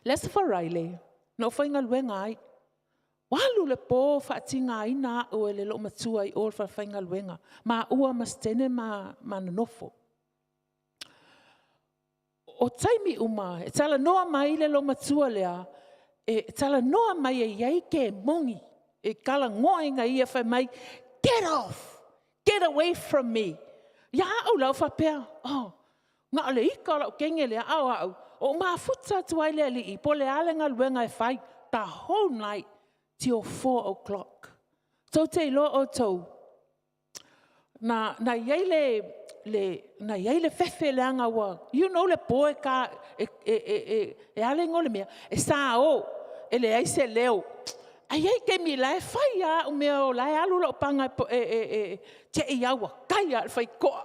Le Aso Faraile, na ou faigaluega ai. Ua alu le po o faatigaina au e le loomatua i o i le falefaigaluega, maua ma Setene ma nonofo. O taimi uma e talanoa mai le loomatua lea, e talanoa mai e i ai kemoni e talanoaina e ia fai mai, get off, get away from me. Ia au la ou faapea, oh, na o le ika o lau teine lea, a o au, ou mafuta atu ai le alii, po o le a le galuega e fai, the whole night till 4 o'clock. Tou te iloa outou, na i ai le, na i ai le fefe leaga ua, you know le po e ka, e, e, e, e, e a le igoa o le mea, e sao, e leai se leo. Ae i ai taimi la e fai lava au mea o la e alu lau paga e, e, e, te i au ua tai lava i le faitotoa.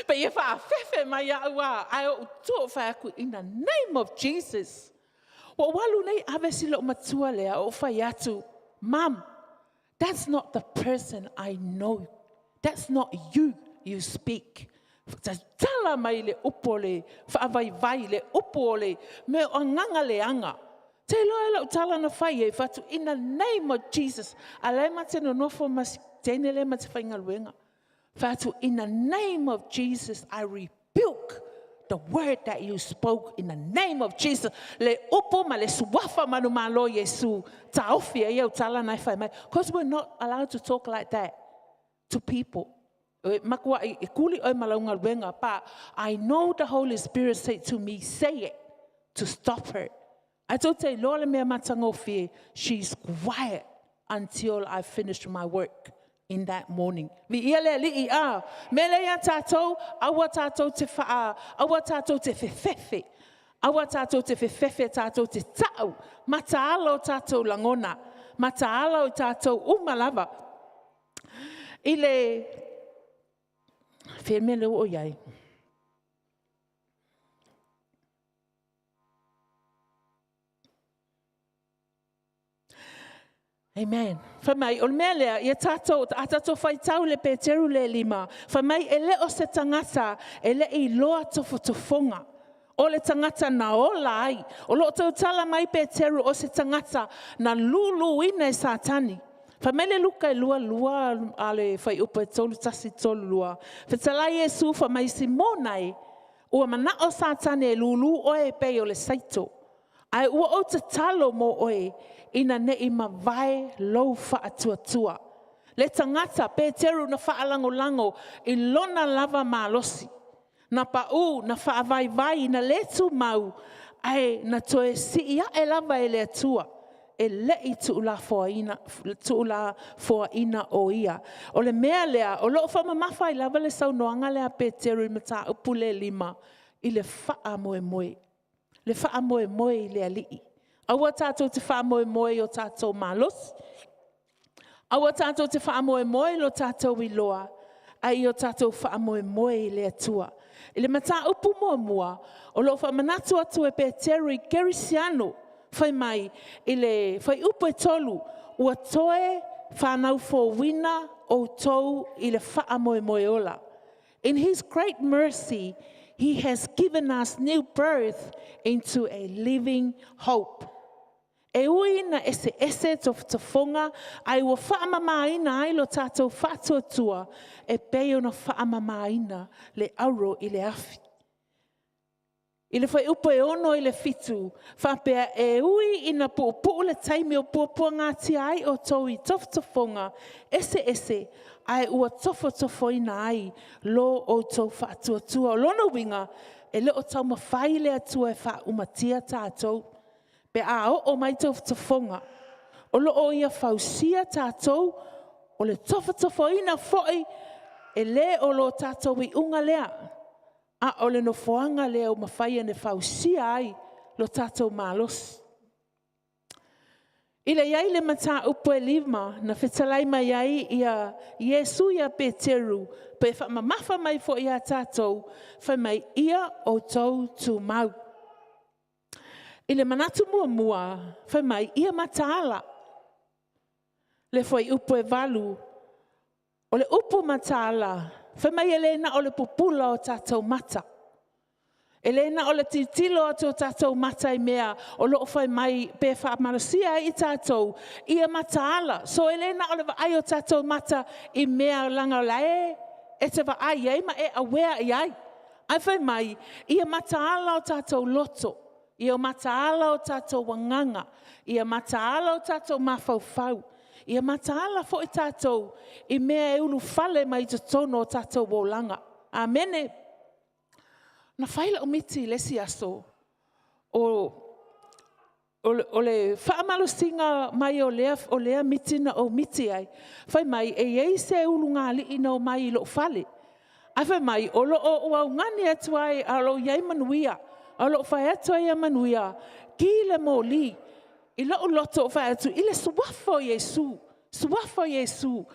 Pei e faafefe mai au a, ae ou tu ou fai atu, in the name of Jesus. Ua ou alu nei ave si loomatua lea, ou fai atu, Mom, that's not the person I know. That's not you, you speak. Tatala mai le upu o le faavaivai, le upu o le mea o agaga leaga. Te iloa e lau tala na fai e fatu, in the name of Jesus. A la e ma te nonofo ma si teine lea ma te faigaluega. Fai atu, in the name of Jesus, I rebuke the word that you spoke in the name of Jesus. Le upu ma le suafa manumalo Iesu. Taofi e au tala na e fai mai. Because we're not allowed to talk like that to people. E makua e kuli oi malaunga luenga, but I know the Holy Spirit said to me, say it, to stop her. I don't say, Lord, mea matangofie, she's quiet until I finish my work in that morning. Vi ia le alii a, me le ia tātou, aua tātou te whaa, aua tātou te whewhewhe, aua tātou te whewhewhe, tātou te tau, mataala o tātou langona, mataala o tātou umalava. I le Fea le mea lea ua ou i ai? Amen. Fai mai, o le mea lea, ia tatou, a tatou faitau i le Peteru lea e 5, fai mai e le o se tagata e le i iloa tofotofoga, o le tagata na ola ai. O lo o tautala mai Peteru o se tagata na luluina e Satani. Fai mai le Luka e 22 a le fuaiupu e 31 32, fetalai Iesu fai mai, Simona e, ua manao Satani e lulu oe e pei o le saito, ae ua ou tatalo mo oe, ina ne i mavae lou faatuatua. Le tagata Peteru na faalagolago i lona lava malosi, na pau, na faavaivai, na le tumau, ae na toe sii ae lava e le Atua, e le i tuulafoaiina o ia. O le mea lea, o lo o faamamafa ai lava le saunoaga lea a Peteru i le mataupu lea e 5, i le faamoemoe. Le faamoemoe i le Alii. Aua tatou te faamoemoe i o tatou malosi, aua tatou te faamoemoe i lo tatou iloa, a ia tatou faamoemoe i le Atua. I le mataupu muamua, o lo o faamanatu atu e Peteru i kerisiano, fai mai i le fuaiupu e 3, ua toe fanau fouina outou i le faamoemoe ola. In his great mercy, he has given us new birth into a living hope. E ui ina eseese tofotofoga, ae ua faamamaina ai lo tatou faatuatua e pei ona faamamaina le auro i le afi. I le fuaiupu e 6 i le 7, faapea, e ui ina puupuu le taimi o puapuagatia ai outou i tofotofoga eseese, ae ua tofotofoina ai lo outou faatuatua. O lona uiga, e le o taumafai le Atua e faaumatia tatou pe a oo mai tofotofoga. O lo o ia fausia tatou, o le tofotofoina foi, e le o lo tatou iuga lea, a o le nofoaga lea ua mafai ona fausia ai lo tatou malosi. I le i ai le mataupu e 5 na fetalai mai ai Iesu ia Peteru pe faamamafa mai foi ia tatou, fai mai, ia outou tumau. I le manatu muamua, fai mai, ia mataala. Le fuaiupu e 8, o le upu mataala, fai mai e le na o le pupula o tatou mata. E le na o le tilotilo atu o tatou mata i mea o lo o fai mai pe faamalosia ai tatou, ia mataala. So e le na o le vaai o tatou mata i mea leaga o la e te vaai i ai ma e aware i ai. Ae fai mai, ia mataala o tatou loto, ia mataala o tatou agaga, ia mataala o tatou mafaufau, ia mataala foi tatou i mea e ulufale mai totonu o tatou olaga. Amene. Na fai lau miti i le isi aso, o le faamalosiga mai o lea miti na ou miti ai, fai mai e i ai se ulugalii na omai i lou fale, ae fai mai o lo o ou augani atu ai a o lo o i ai manuia, a o lo o fai atu ai ia manuia, ki le moli. I lou loto ou fai atu, i le suafa o Iesu, suafa o Iesu.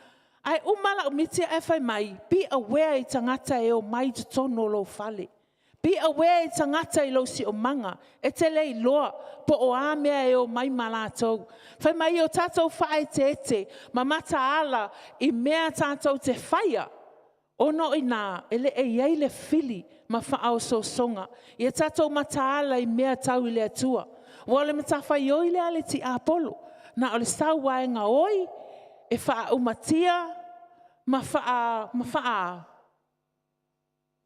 Ae uma lau miti ae fai mai, be aware i tagata e omai i totonu o lou fale. Be aware i tagata i lou siosiomaga, e te le iloa po o a mea e omai ma latou. Fai mai o tatou faaeteete ma mataala i mea tatou te faia, ona o i ina e le i ai le fili ma faaosoosoga. Ia tatou mataala i mea tau i le Atua. Aua o le matafaioi lea a le tiapolo, na o le sau lava e gaoi, e faaumatia ma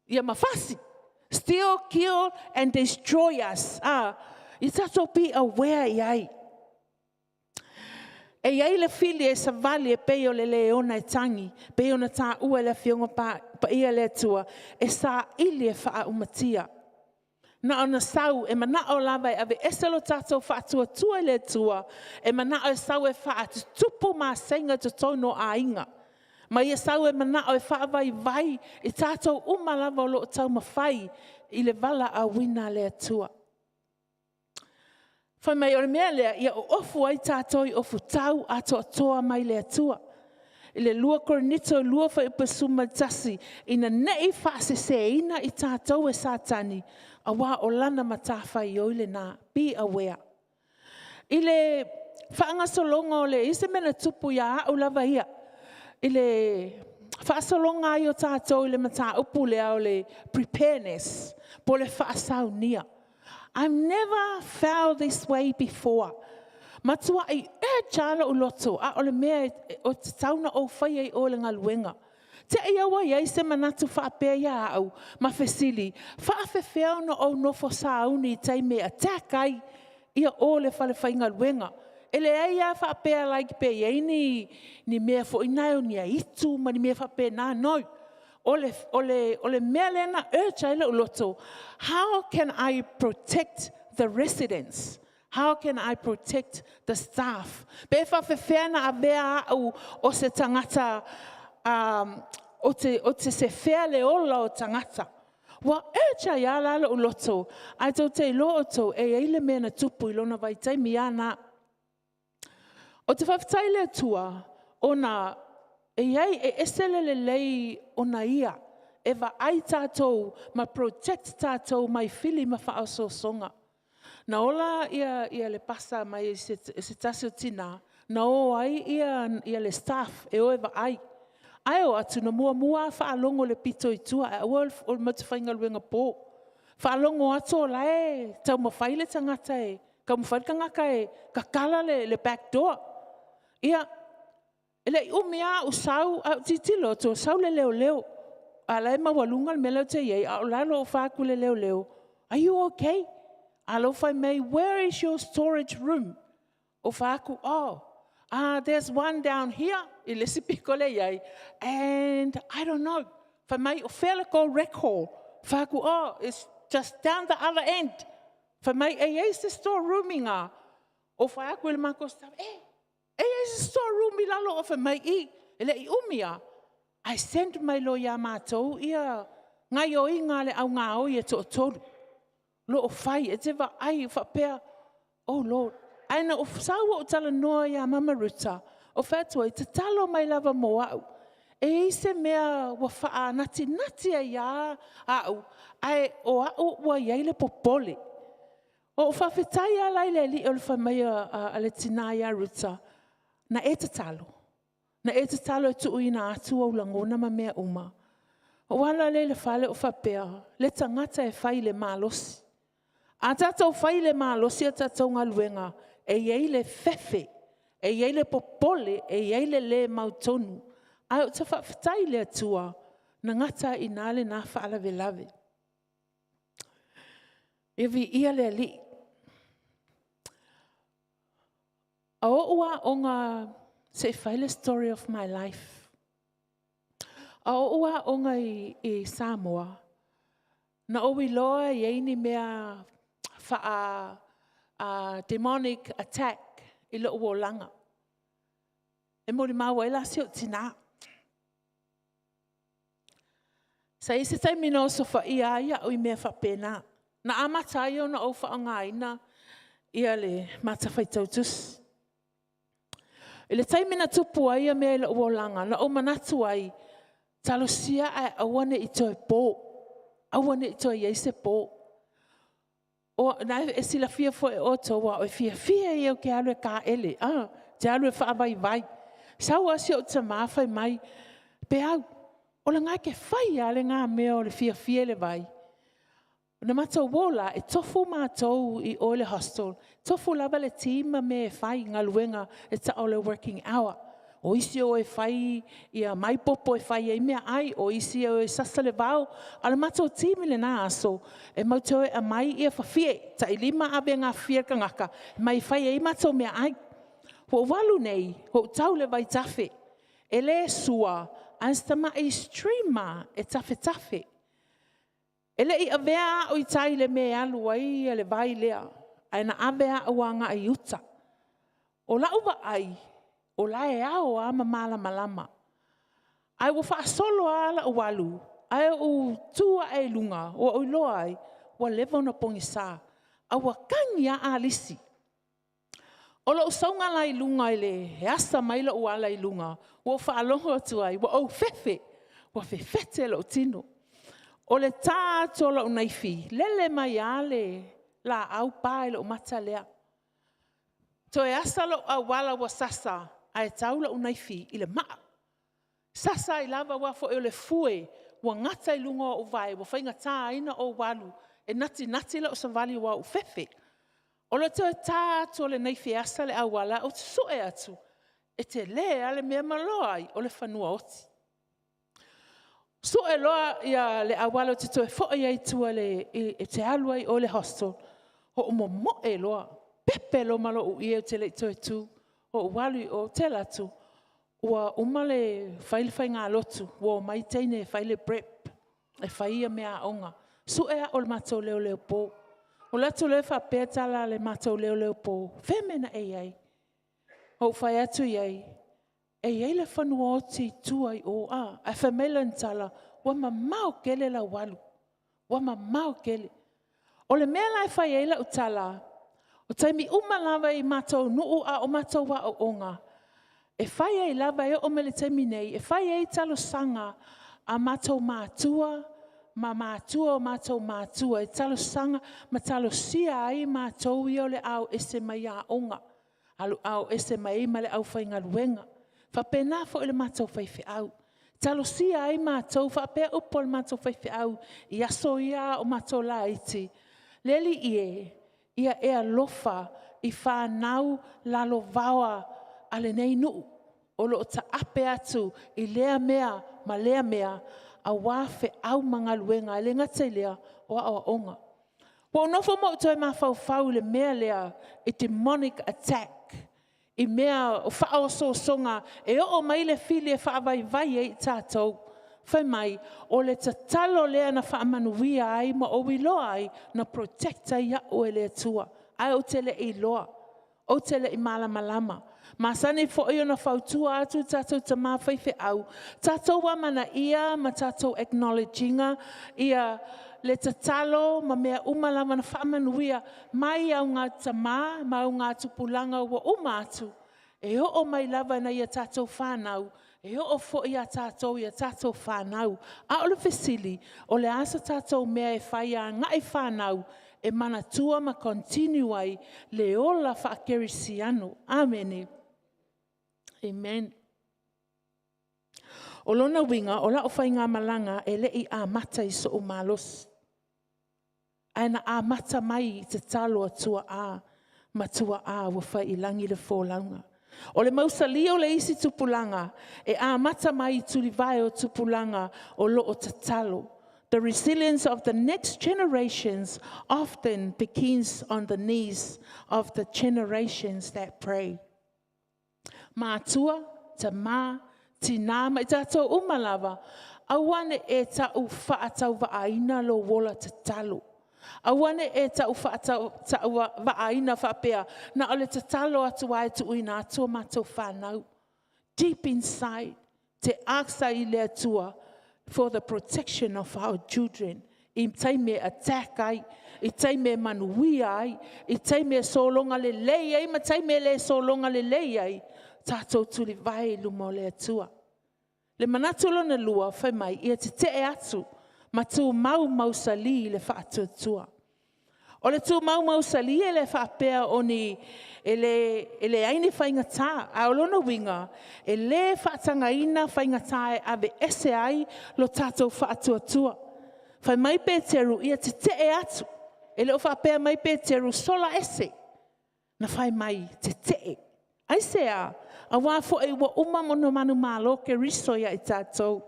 ia mafasi. Steal, kill and destroy us. Ia tatou be aware i ai. E i ai le fili e savali e pei o le leona e tagi, e pei ona taua e le Afioga Paia a le Atua, e saili e faaumatia. Na ona sau e manao lava e aveese lo tatou faatuatua i le Atua, e manao e sau e faatutupu masega i totonu o aiga. Ma ia sau e manao e faavaivai i tatou uma lava o lo o taumafai i le valaauina a le Atua. Fai mai o le mea lea, ia ofofu ai tatou i ofutau atoatoa mai le Atua. I le 2 Korinito 2 fuaiupu 11, ina ne i faaseseina i tatou e Satani, aua o lana matafaioi lena. Be aware. I le faagasologa o le... e i ai se mea na tupu ia au lava ia, i le faasologa ai o tatou i le mataupu lea o le preparedness, po o le faasaunia. I've never felt this way before. Matuai urge lava lou loto, a o le mea e tatau ona ou faia i o i le galuega. Te i lava ua i ai se manatu faapea ia au ma fesili, e faapefea ona ou nofo sauni i taimi e attack ai o le falefaigaluega? E leai lava faapea like pe i ai ni mea foi na o ni aitu ma ni mea faapena, no. O le mea lea na urge ai lou loto, how can I protect the residents? How can I protect the staff? Pe faapefea ona avea au o se tagata ou te sefea le ola o tagata? Ua urge ai lava la lou loto, ae tou te iloa outou, e i ai le mea na tupu i lona vaitaimi lava lena. Ou te faafetai i le Atua, ona e i ai, e ese le lelei ona Ia e vaai tatou ma protect tatou mai fili ma faaosoosoga. Na ola le pasa mai se tasi o tina na o ai le staff e o e vaai. Ae o atu, na muamua lava faalogo i le pito i tua, ae aua matou te faigaluega po. Faalogo atu o la e taumafai le tagata e tatala le back door. Ia, e le i umi lava ou sau ae ou tilotilo atu o sau le leoleo, a o la e maualuga le mea la e ou te i ai, a o lalo ou fai atu i le leoleo, are you okay? A o la e fai mai, where is your storage room? Ou fai atu, oh, there's one down here i le isi pito lea e i ai, and I don't know. Fai mai, o fea le tou rec hall? Fai atu, oh, it's just down the other end. Fai mai, e i ai se store room i ina? Ou fai atu i le matou staff, e, e i ai se store room i lalo? Fai mai, i, e le i umi lava, ae send mai loa ia matou ia gaoioiga a le augaoi e toatolu. O lo o fai, e te vaai faapea, oh Lord. Ae na ou sau ou talanoa ia Mama Ruta, ou fai atu ai, tatalo mai lava mo au. E i ai se mea ua faanatinati ai lava au, ae o au ua i ai le popole. Ou faafetai lava la i le Alii o le fai mai a le tina ia Ruta, na e tatalo, na e tatalo e tuuina atu ou lagona ma mea uma. Ou alu la lea i le fale ou faapea, le tagata e fai i le malosi. A tatou fai i le malosi a tatou galuega, e i ai le fefe, e i ai le popole, e i ai le le mautonu. Ae ou te faafetai i le Atua, na gata ai i ina lena faalavelave. Ia viia le Alii. O ou aoga, se i fai le story of my life. A o ou aoga i Samoa, na ou iloa e i ai ni mea faa demonic attack i lou olaga. E molimau ai la si ou tina. Sa i ai se taimi na osofaia ai au i mea faapena. Na amata ai ona ou faaaogaina le mata faitau tusi. I le taimi na tupu ai ia mea i lou olaga, na ou manatu ai, talosia ae aua ne i toe po, aua ne i toe i ai se po. O lena e silafia foi e outou, aua o le fiafia ia ou te alu e taele, ou te alu e faavaivai. Sau lava si ou tama fai mai, Peau, o lena e te fai lava lena mea o le fiafia i le vai. Na matou o la, e tofu matou i o i le hostel, tofu lava le team ma mea e fai, galuega e tau o le working hour. O isi e o e fai maipopos e fai ai meaai, o isi e o e sasa le vao. A o le matou team i lena aso, e matou te o e aumai fafie, tai 5 avega fafie a le tagata, e fai ai matou meaai. Ua ou alu nei, ua ou tau i le vaitafe, e le sua, ae o si tamai stream lava e tafetafe. E le i avea au i tai i le mea e alu ai le vai lea, ae na ave au agai i uta. O lau vaai, o la e ao lava ma malamalama. Ae ua faasolo lava lau alu, ae ou tu ae i luga, ua ou iloa ai ua leva ona pogisa, ae ua tagi lava alisi. O lou sauga la i luga i le asa mai lou ala i luga, ua ou faalogo atu ai ua ou fefe, ua fefete lou tino. O le ta atu o lau naifi, lele mai lava le laau pa i lou mata lea. Toe asa lou auala ua sasa, ae tau lau naifi i le maa. Sasa ai lava aua foi o le fue ua gata i luga o au vae ua faigata ai ona ou alu e natinati lau savali aua ua ou fefe. O le toe ta atu o le naifi e asa le auala, ou te sue atu, e tele lava le mea ma iloa ai o le fanua oti. Sue loa le auala ou te toe foi ai i tua ou te alu ai i o i le hostel, ou momoe loa, pepe loa ma lou ie ou te le i toe tu. Ou alu i o, ou te alu atu ua uma ona fai le faigalotu, ua omai teine e fai le prep, e fai meaaoga. Sue au e le matou leoleo po. Ou alu atu lea faapea le tala a le matou leoleo po, o fea le mea na e i ai? Ou fai atu i ai, e i ai le fanua oti i tua i o. Ae fai mai lana tala, ua mamao tele lau alu, ua mamao tele. O le mea la e fai ai lau tala, o taimi uma lava i matou nuu a o matou aooga, e fai ai lava e oo mai i le taimi nei, e fai ai talosaga a matou matua ma matua o matou matua e talosaga ma talosia ai matou ia o le a o ese mai aoga, a o ese mai ai ma le aufaigaluega. E faapena foi i le matou faifeau. E talosia ai matou, faapea upu a le matou faifeau i aso ia a o matou laiti, “Le Alii e, ia e alofa i fanau lalovaoa a lenei nuu o lo o taape atu i lea mea ma lea mea aua feau ma galuega, e le gata i lea o aoaoga.” Ua ou nofo ma ou toe mafaufau i le mea lea i demonic attack, i mea o faaosoosoga e oo mai le fili e faavaivai ai tatou. Fai mai, o le tatalo lea na faamanuia ai ma ou iloa ai, na protect ai au e le Atua, ae ou te le i iloa, ou te le i malamalama. E masani foi ona fautua atu tatou tama faifeau, tatou amanaia ma tatou acknowledge ina le tatalo ma mea uma lava na faamanuia mai augatama ma augatupulaga ua uma atu, e oo mai lava i nai a tatou fanau, e oo foi i a tatou i a tatou fanau. A o le fesili, o le a se tatou mea e fai agai i fanau e manatua ma continue ai le ola faakerisiano? Amene. Amen. O lona uiga, o lau faigamalaga e le i amata i sou malosi, ae na amata mai i tatalo a tuaa ma tuaa ua fai i lagi le folauga. O le mausali o le isi tupulaga, e amata mai i tulivae o tupulaga o lo o tatalo. The resilience of the next generations often begins on the knees of the generations that pray. Matua, tama, tina ma i tatou uma lava, aua ne i e tau faatauvaaina lou ola tatalo. Aua ne i e tau faatauvaaina faapea, na o le tatalo atu lava e tuuina atu a matou fanau. Deep inside, e te ask ai i le Atua for the protection of our children i taimi e attack ai, i taimi e manuia ai, i taimi e sologa lelei ai ma taimi e le sologa lelei ai, tatou tulivae i luma o le Atua. Le manatu lona lua, fai mai, ia tetee atu ma tumau mausali i le faatuatua. O le tumau mausali e le faapea e leai ni faigata, a o lona uiga, e le faatagaina faigata e aveese ai lo tatou faatuatua. Fai mai Peteru, ia tetee atu. E le o faapea mai Peteru, sola ese. Na fai mai, tetee. Aisea? Aua foi ua uma ona manumalo Keriso ia i tatou.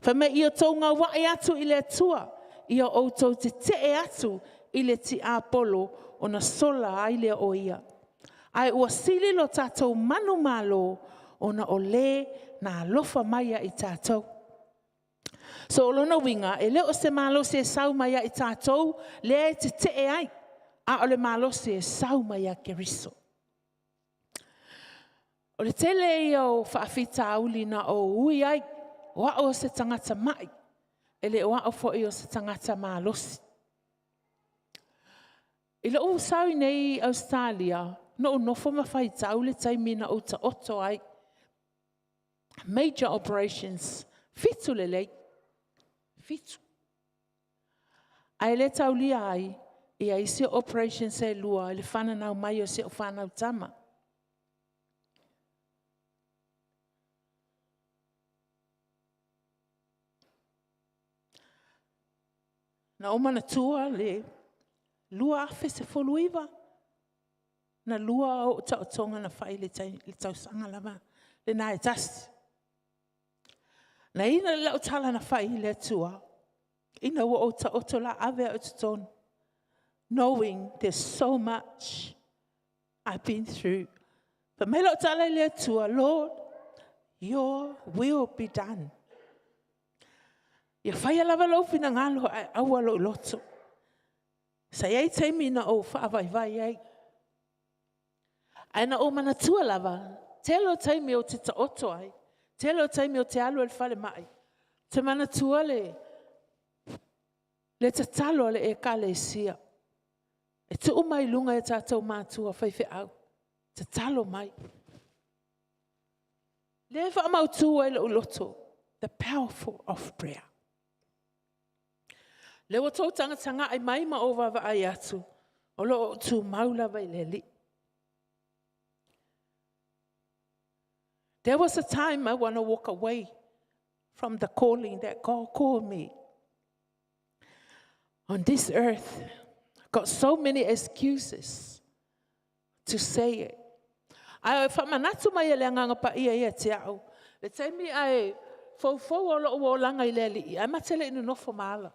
Fai mai, ia outou gauai atu i le Atua, ia outou tetee atu i le tiapolo, ona sola ai lea o ia. Ae ua sili lo tatou manumalo, ona o Le na alofa mai ia i tatou. So o lona uiga, e le o se malosi e sau mai ia i tatou lea e tetee ai, a o le malosi e sau mai ia Keriso. O le tele ia o faafitauli na ou ui ai, o au o se tagata mai, e le o au foi o se tagata malosi. I lou sau i inei i Ausetalia, Na ou nofo ma faitau le taimi na ou taoto ai. Major operations, 7 lelei, 7. Ae le taulia ai ia isi operations e 2 i le fananau mai o si au fanau tama. Na ou manatua le 2019, na 2 ou taotoga na fai i le tausaga lava lena e tasi. Na i ai lau tala na fai i le Atua, ina ua ou taoto laave au i totonu, knowing there's so much I've been through. Fai mai lau tala i le Atua, Lord, your will be done. Ia faia lava lou finagalo ae aua lou loto. Sa i ai taimi na ou faavaivai ai, ae na ou manatua lava, tele o taimi ou te taoto ai, tele o taimi ou te alu ai i le falemai, ou te manatua le tatalo a le ekalesia, e tuu mai i luga e tatou matua faifeau, tatalo mai. O lea e faamautu ai i lou loto, the powerful of prayer. O lea ua outou tagatagai mai ma ou vaavaai atu, o lo o ou tumau lava i le Alii. There was a time I want to walk away from the calling that God called me. On this earth, I got so many excuses to say it. Ae faamanatu mai e le Agaga Paia ia te au, le taimi ae foufou lou olaga i le Alii, ae ma te le i nonofo ma ala.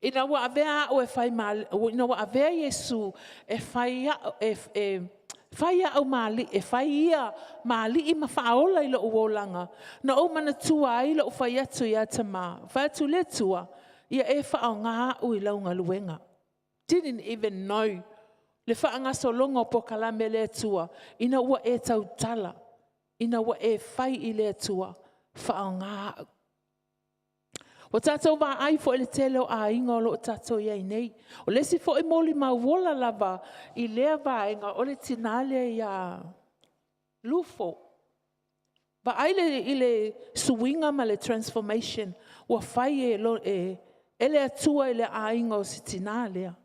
Ina ua avea au e fai ma ina ua avea Iesu e fai au ma alii, e fai ia ma alii ma faaola i lou olaga, na ou manatua ai lou fai atu ia Tamā, fai atu, le Atua, ia e faaaoga au i lau galuega. Didn't even know le faagasologa o polokalame a le Atua, ina ua e tautala, ina ua e fai i le Atua, faaaoga au. Ua tatou vaai foi i le tele o aiga o lo o tatou i ai nei. O le isi foi molimau ola lava i lea vaega, o le tina lea ia Lufo. Vaai i le suiga ma le transformation ua fai e le Atua i le aiga o si tina lea.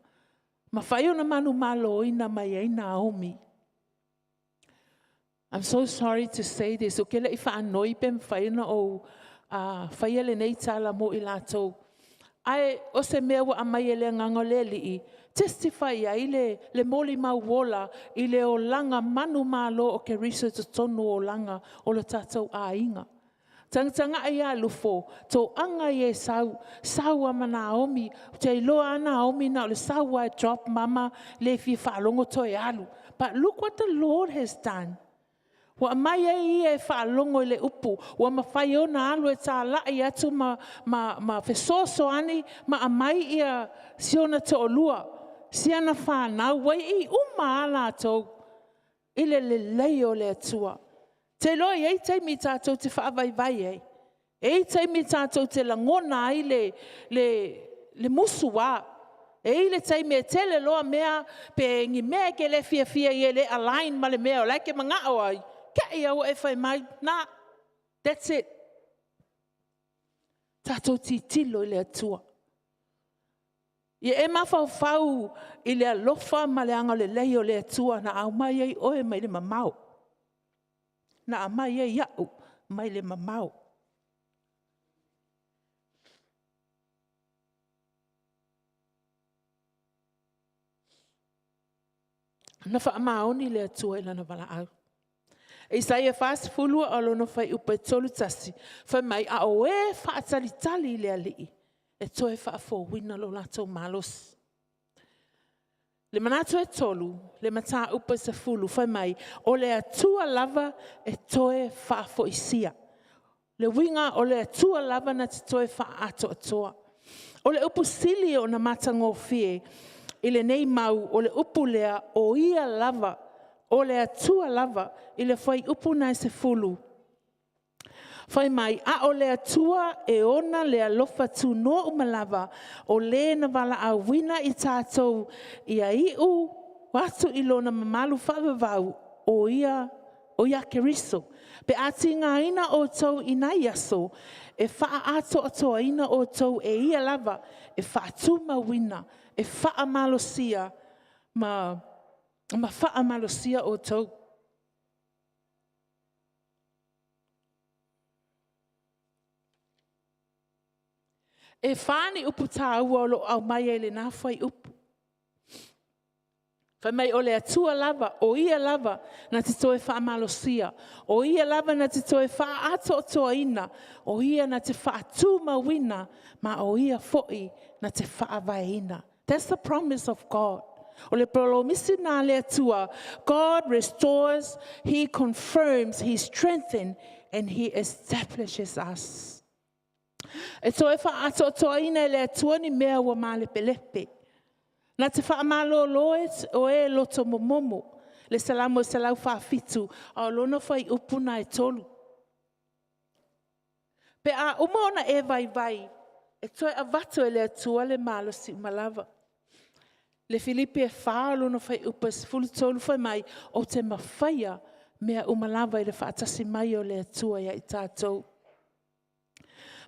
Mafai ona manumaloina mai ai Naomi. I'm so sorry to say this, ou te le i faanoi pe mafai ona ou faia lenei tala mo i latou. Ae o se mea ua aumai e le Agaga o le Alii, e testify ai le molimau ola i le olaga manumalo o Keriso i totonu o olaga o lo tatou aiga. Tagatagai ia Lufo, toaga ia e sau, sau lava ma Naomi. Ou te iloa lava Naomi na o le sau lava e drop mama, le fia faalogo toe alu. But look what the Lord has done. Ua aumai ai ia e faalogo i le upu, ua mafai ona alu e talai atu ma fesoasoani ma aumai ia si ona toalua, si ana fanau, ua i i uma lava latou i le lelei o le Atua. Ou te iloa e i ai taimi tatou te faavaivai ai, e i ai taimi tatou te lagona ai le musu. E i ai le taimi e tele loa mea, pe ni mea e te le fiafia ai e le align ma le mea o la e te manao ai, te i lava ua e fai mai, nah, that's it. Tatou tilotilo i le Atua. Ia e mafaufau i le alofa ma le agalelei o le Atua na aumai ai oe mai le mamao, na aumai ai au mai le mamao. Na faamaoni le Atua i lana valaau. Isaia 42 lona fuaiupu 31, fai mai, a o e faatalitali i le Alii, e toe faafouina lo latou malosi. Le manatu e 3, le mataupu e 10, fai mai, o le Atua lava e toe faafoisia. O le uiga o le Atua lava na te toe faaatoatoa. O le upu sili ona matagofie i lenei mau, o le upu lea, o Ia lava, o le Atua lava i le fuaiupu lena e 10, fai mai, a o le Atua e ona le alofa tunoa uma lava, o Le na valaauina i tatou ia atu i lona mamalu faavavau, o ia o ia Keriso. Pe a tigaina outou i nai aso, e faaatoatoaina outou e ia lava, e faatumauina, e faamalosia ma faamalosia outou. E fa ni upu taua o lo o aumaia i lena fuaiupu. Fai mai o le Atua lava, o Ia lava na te toe faamalosia, o Ia lava na te toe faaatoatoaina, o Ia na te faatumauina, ma o Ia foi na te faavaeina. That's the promise of God. O le polomisi lena a le Atua, God restores, He confirms, He strengthens and He establishes us. E toe faaatoatoaina e le Atua ni mea ua malepelepe. Na te faamalolo e o e loto momomo. Le Salamo 147, a o lona fuaiupu lena e 3. Pe a uma ona e vaivai, e toe avatu e le Atua le malosi uma lava. Le Filipi e 4 lona fuaiupu e 13 fai mai, ou te mafaia mea uma lava i le faatasi mai o le Atua ia i tatou.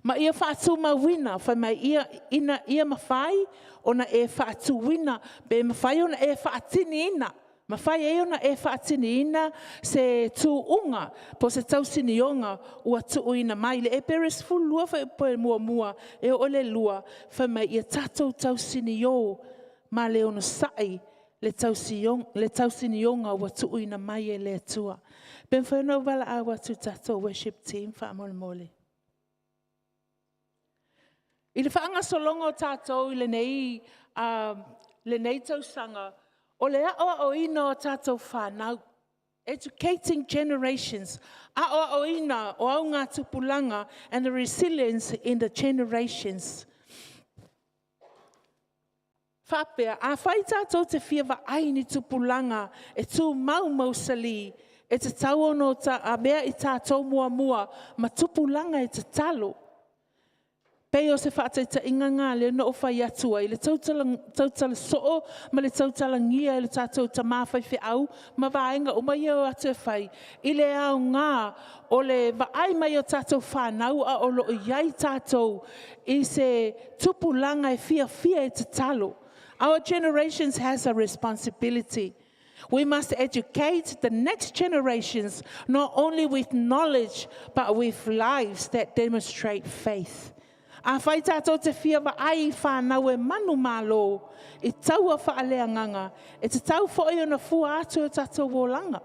Ma ia faatumauina, fai mai ina ia mafai ona e faatuina, pe mafai ona e faatiniina, mafai ai ona e faatiniina se tuuga po o se tausinioga ua tuuina mai. Le Epere 12 fuaiupu e 1 e oo i le 2, fai mai ia tatou tausinio ma le onosai le tausinioga ua tuuina mai e le Atua. Pe mafai ona ou valaau atu i le tatou worship team faamolemole. I le faagasologa o tatou i lenei tausaga, o le aoaoina o tatou fanau, educating generations, aoaoina o augatupulaga and the resilience in the generations. Faapea, afai tatou te fia vaai i ni tupulaga e tumau mausali, e tatau ona avea i tatou muamua ma tupulaga e tatalo. E pei o se faataitaiga lena lea na ou fai atu ai, i le tautala soo ma le tautalagia e le tatou tama faifeau ma vaega uma ia e o atu e fai, i le aoga o le vaai mai o tatou fanau a o lo o i ai tatou i se tupulaga e fiafia e tatalo. Our generations has a responsibility. We must educate the next generations not only with knowledge but with lives that demonstrate faith. Afai tatou te fia vaai i fanau e manumalo i taua faaleagaga, e tatau foi ona fua atu i o tatou olaga.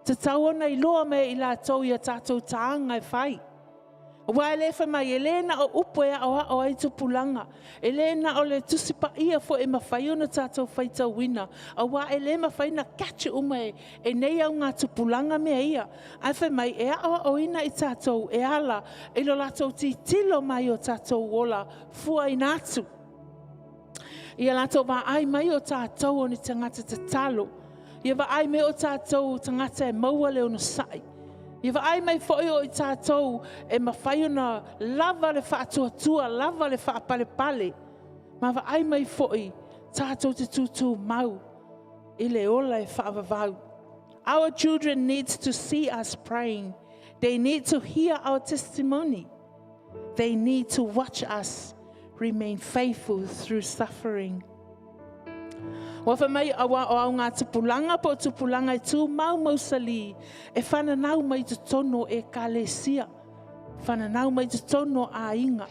E tatau ona iloa mai e i latou i a tatou taga e fai. Aua e le fai mai, e le na o upu e aoao ai tupulaga, e le na o le Tusi Paia foi e mafai ona tatou faitauina, aua e le mafai ona catch uma e nei augatupulaga mea ia. Ae fai mai, e aoaoina i tatou e ala i lo latou tilotilo mai i o tatou ola fuaina atu. Ia latou vaai mai o tatou o ni tagata tatalo. Ia vaai mai o tatou o tagata e maua le onosai. Ia vaai mai foi o i tatou e mafai ona lava le faatuatua, lava le faapalepale. Ma vaai mai foi tatou te tutumau i le ola e faavavau. Our children need to see us praying. They need to hear our testimony. They need to watch us remain faithful through suffering. Ua fai mai aua o augatupulaga po o tupulaga e tumau mausali e fananau mai totonu o ekalesia, fananau mai totonu o aiga,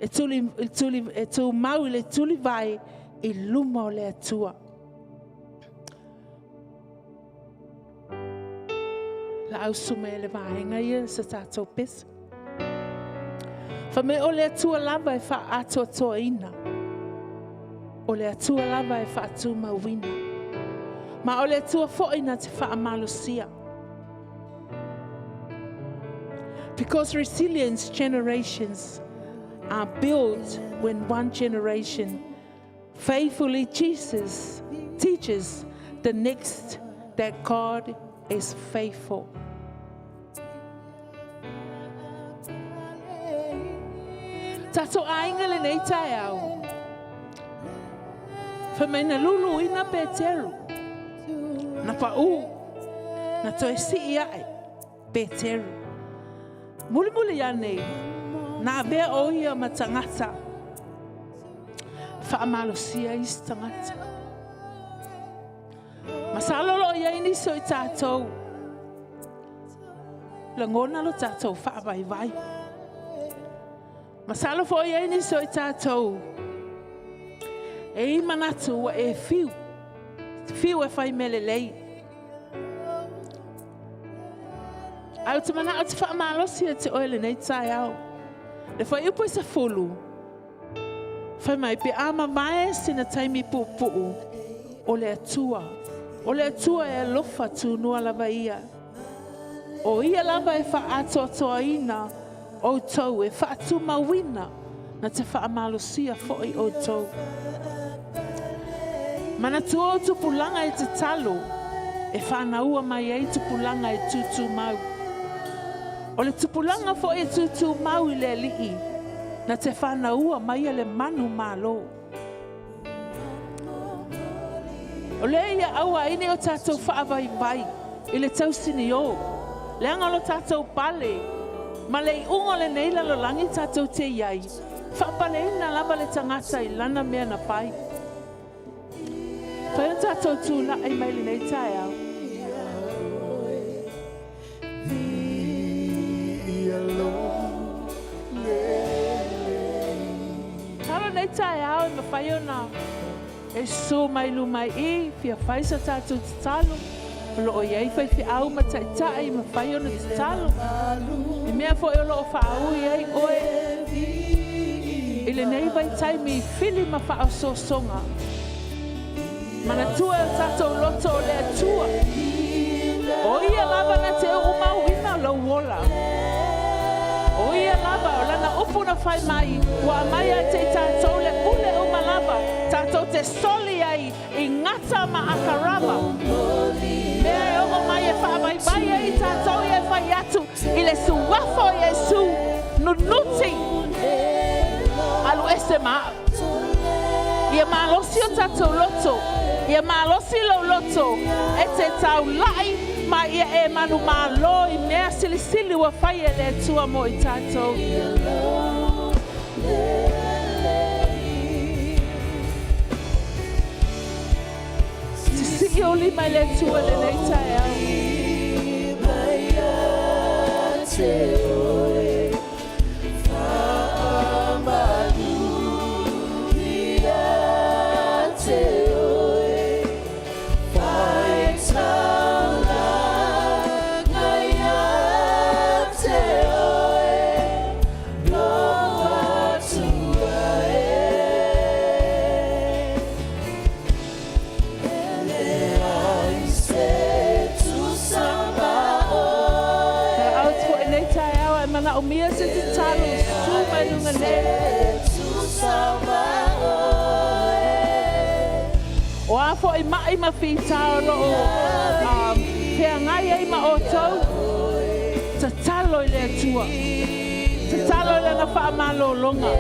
e, tuli, e, tuli, e tumau i le tulivae i luma o le Atua. La ausu mai le vaega ia sa tatou pesa. Fai mai o le Atua lava e faaatoatoaina. O le Atua lava e faatumauina. Ma o le Atua foi na te faamalosia. Because resilience generations are built when one generation faithfully Jesus teaches the next that God is faithful. Tatou aiga lenei taeao. Fai mai na luluina Peteru, na paʻū, na toe sii aʻe Peteru. Mulimuli ane, na avea ʻo ia ma tagata faamalosia isi tagata. Masalo o loo i ai nisi o i tatou lagona lo tatou faavaivai. Masalo foi e i ai nisi o i tatou e i ai manatu ua e fiu, fiu e fai mea lelei. Ae ou te manao ou te faamalosi ia te oe i lenei taeao. Le fuaiupu e 10, fai mai, pe a mavae sina taimi puupuu, o le Atua, o le Atua e alofa tunua lava ia. O ia lava e faaatoatoaina outou, e faatumauina, na te faamalosia foi outou. Manatua o tupulaga e tatalo e fanaua mai ai tupulaga e tutumau. O le tupulaga foi e tutumau i le Alii, na te fanaua maia le manumalo. O lea ia aua ai ne i o tatou faavaivai i le tausinio, leaga o lo tatou pale ma le iuga o lenei lalolagi tatou te i ai, faapaleina lava le tagata i lana mea na fai. Fai o tatou tulai mai lenei taeao. Talo nei taeao e mafai ona e susu mai luma i i, fia fai sa tatou tatalo. O loo i ai faifeau ma taitai e mafai ona tatalo. I mea foi o loo faaui ai oe i lenei vaitaimi i fili ma faaosoosoga. Manatua e o tatou loto o le Atua, o Ia lava na te uumauina lou ola. O Ia lava, o Lana upu na fai mai, ua aumai ia te i tatou le pule uma lava, tatou te soli ai i gata ma akarava. Mea e oo mai e faavaivai ai i tatou ia e fai atu i le Suafa o Iesu, nunuti, alu ese ma au. Ia malosi o tatou loto, ia malosi lou loto e te taulai ma ia e manumalo i mea silisili ua fai e le Atua mo i tatou. Sisii ou lima i le Atua i lenei taeao. Au te foi nei taeao e manaomia se tatalo, susu mai luga nei. O a foi mai ma fita o loo feagai ai ma outou, tatalo i le Atua. Tatalo i Lana faamalologa.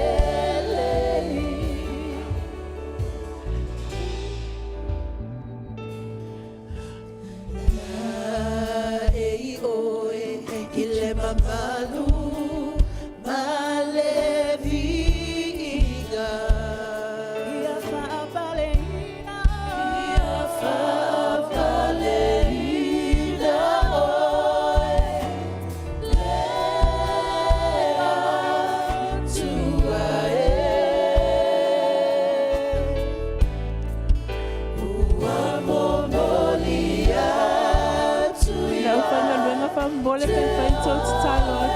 Le aufaigaluega faamolemole pe mafai ona tou tatalo atu.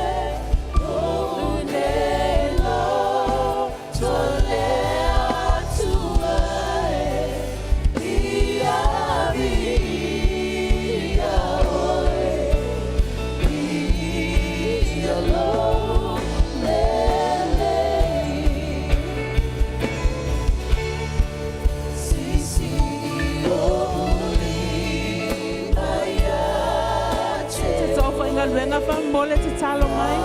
Te aufaigaluega faamolemole tatalo mai.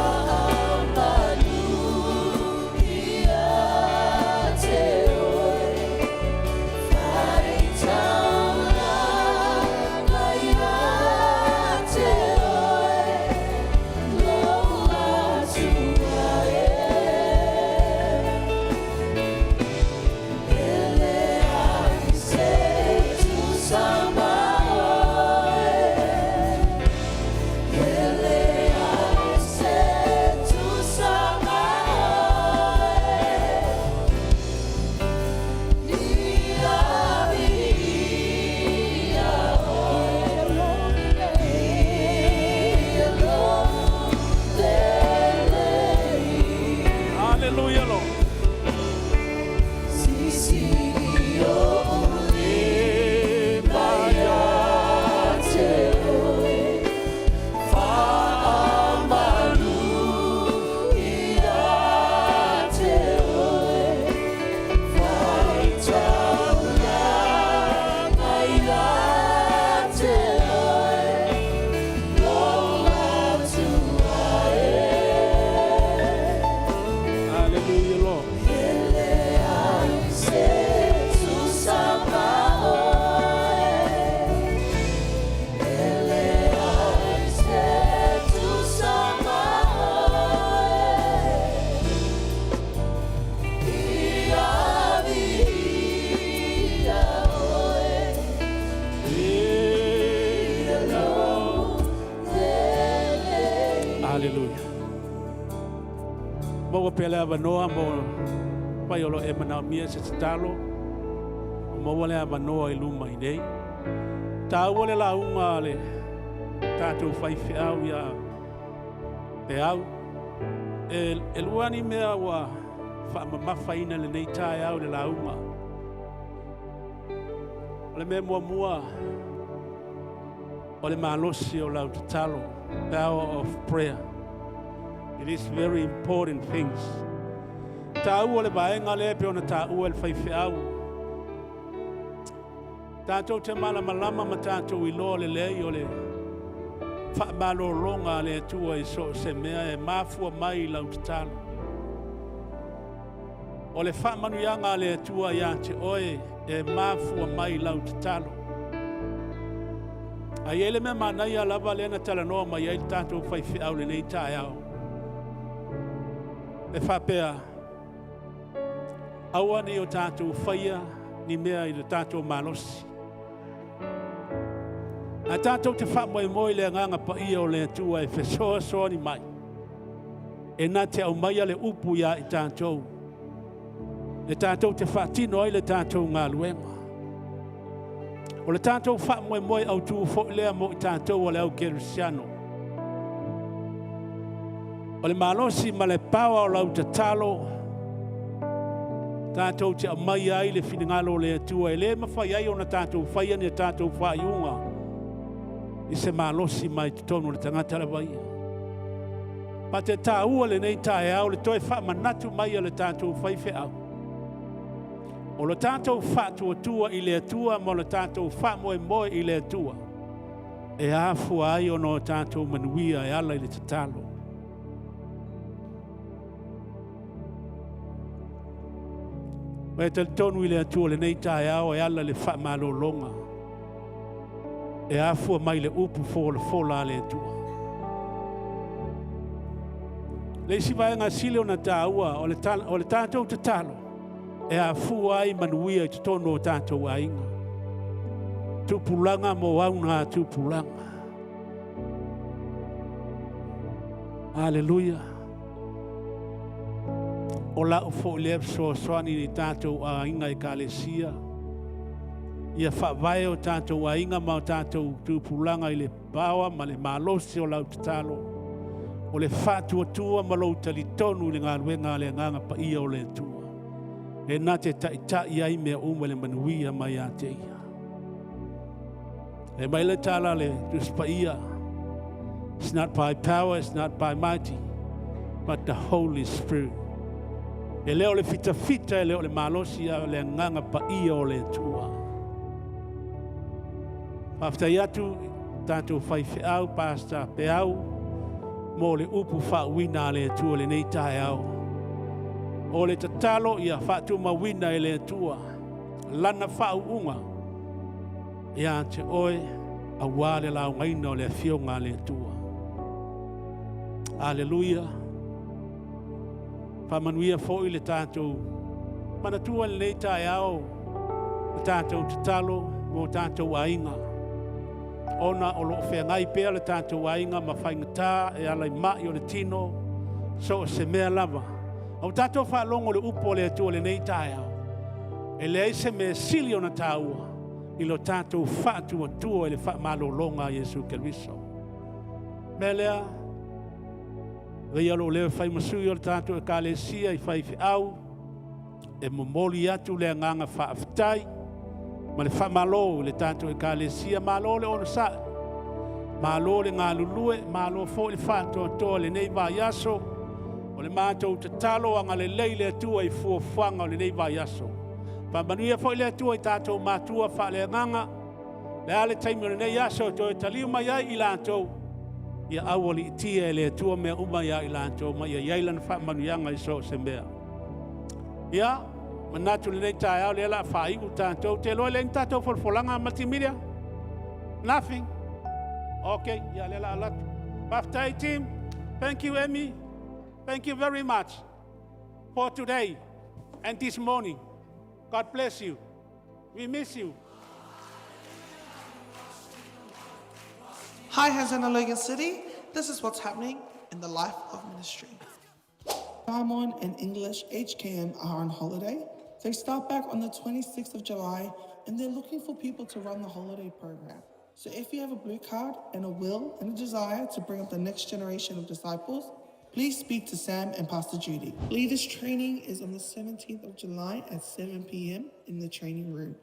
Maua pea le avanoa mo afai o lo o e manaomia se tatalo, ua maua le avanoa i luma i inei. Taua le lauga a le tatou faifeau ia Peau. E, e lua ni mea ua faamamafaina i lenei taeao i le lauga. O le mea muamua, o le malosi o lau tatalo, power of prayer. It is very important things. Taua le vaega lea pei ona taua e le faifeau. Tatou te malamalama ma tatou iloa lelei o le faamalologa a le Atua i so o se mea e mafua mai i lau tatalo. O le faamanuiaga a le Atua ia te oe e mafua mai i lau tatalo. Ae i ai le mea manaia lava lea na talanoa mai ai le tatou faifeau i lenei taeao. E faapea, aua ne i o tatou faia ni mea i le tatou malosi. Ae tatou te faamoemoe i le Agaga Paia o le Atua e fesoasoani mai, e na te aumaia le upu ia i tatou, e tatou te faatino ai le tatou galuega. O le tatou faamoemoe autu foi lea mo i tatou o le au kerisiano. O le malosi ma le paoa o lau tatalo, tatou te aumaia ai le finagalo o le Atua e le mafai ai ona tatou faia ni a tatou faaiuga i se malosi mai totonu o le tagata lava ia. Ma te taua lenei taeao le toe faamanatu mai a le tatou faifeau. O le tatou faatuatua i le Atua ma le tatou faamoemoe i le Atua e afua ai ona o tatou manuia e ala i le tatalo. Ma e talitonu i le Atua lenei taeao e ala i le faamalologa e afua mai le upu folafola a le Atua. Le isi vaega sili ona taua o le, o le tatou tatalo e afua ai manuia i totonu o tatou aiga. Tupulaga mo auga tupulaga. Aleluia. O lau foi lea fesoasoani i tatou aiga ekalesia. Ia faavae o tatou aiga ma o tatou tupulaga i le paoa ma le malosi o lau tatalo. O le faatuatua ma lou talitonu i le galuega a le Agaga Paia o le Atua. E na te taitai ai mea uma i le manuia mai ia te ia. E mai le tala le Tusi Paia. It's not by power, it's not by mighty, but the Holy Spirit. E le o le fitafita, e le o le malosi, a o le Agaga Paia o le Atua. Faafetai atu tatou faifeau, Pastor Peau, mo le upu faauuina a le Atua lenei taeao. O le tatalo ia faatumauina e le Atua lana faauuga ia te oe aua le laugaina o le afioga a le Atua. Aleluia. Faamanuia foi le tatou manatua lenei taeao le tatou tatalo mo tatou aiga. Ona o lo o feagai pea le tatou aiga ma faigata e ala i mai o le tino, so o se mea lava. A ua tatou faalogo le upu a le Atua lenei taeao, e leai se mea sili ona taua i lo tatou faatuatua i le faamalologa a Iesu Keriso. Mea lea, veia lou leo e fai ma sui o le tatou ekalesia i faifeau, e momoli atu le agaga faafetai ma le faamalo i le tatou ekalesia. Malo le onosai, malo le galulue, malo foi le faatoatoa i lenei vaiaso. O le matou tatalo agalelei le Atua i fuafuaga o lenei vaiaso. Faamanuia foi le Atua i tatou matua faaleagaga. Le a le taimi o lenei aso e toe taliu mai ai i latou, ia aualiitia e le Atua mea uma ia i latou ma ia i ai lana faamanuiaga i so o se mea. Ia, manatu lenei taeao lea o le a faaiu tatou. Te iloa e leai ni tatou folafolaga multimedia? Nothing? Okay, ia lea o le a alu atu. Faafetai team. Thank you Emmy. Thank you very much for today and this morning. God bless you. We miss you. Hi, Hosanna Logan City. This is what's happening in the life of ministry. Samoan and English HKM are on holiday. They start back on the 26th of July and they're looking for people to run the holiday program. So if you have a blue card and a will and a desire to bring up the next generation of disciples, please speak to Sam and Pastor Judy. Leaders training is on the 17th of July at 7 p.m. in the training room.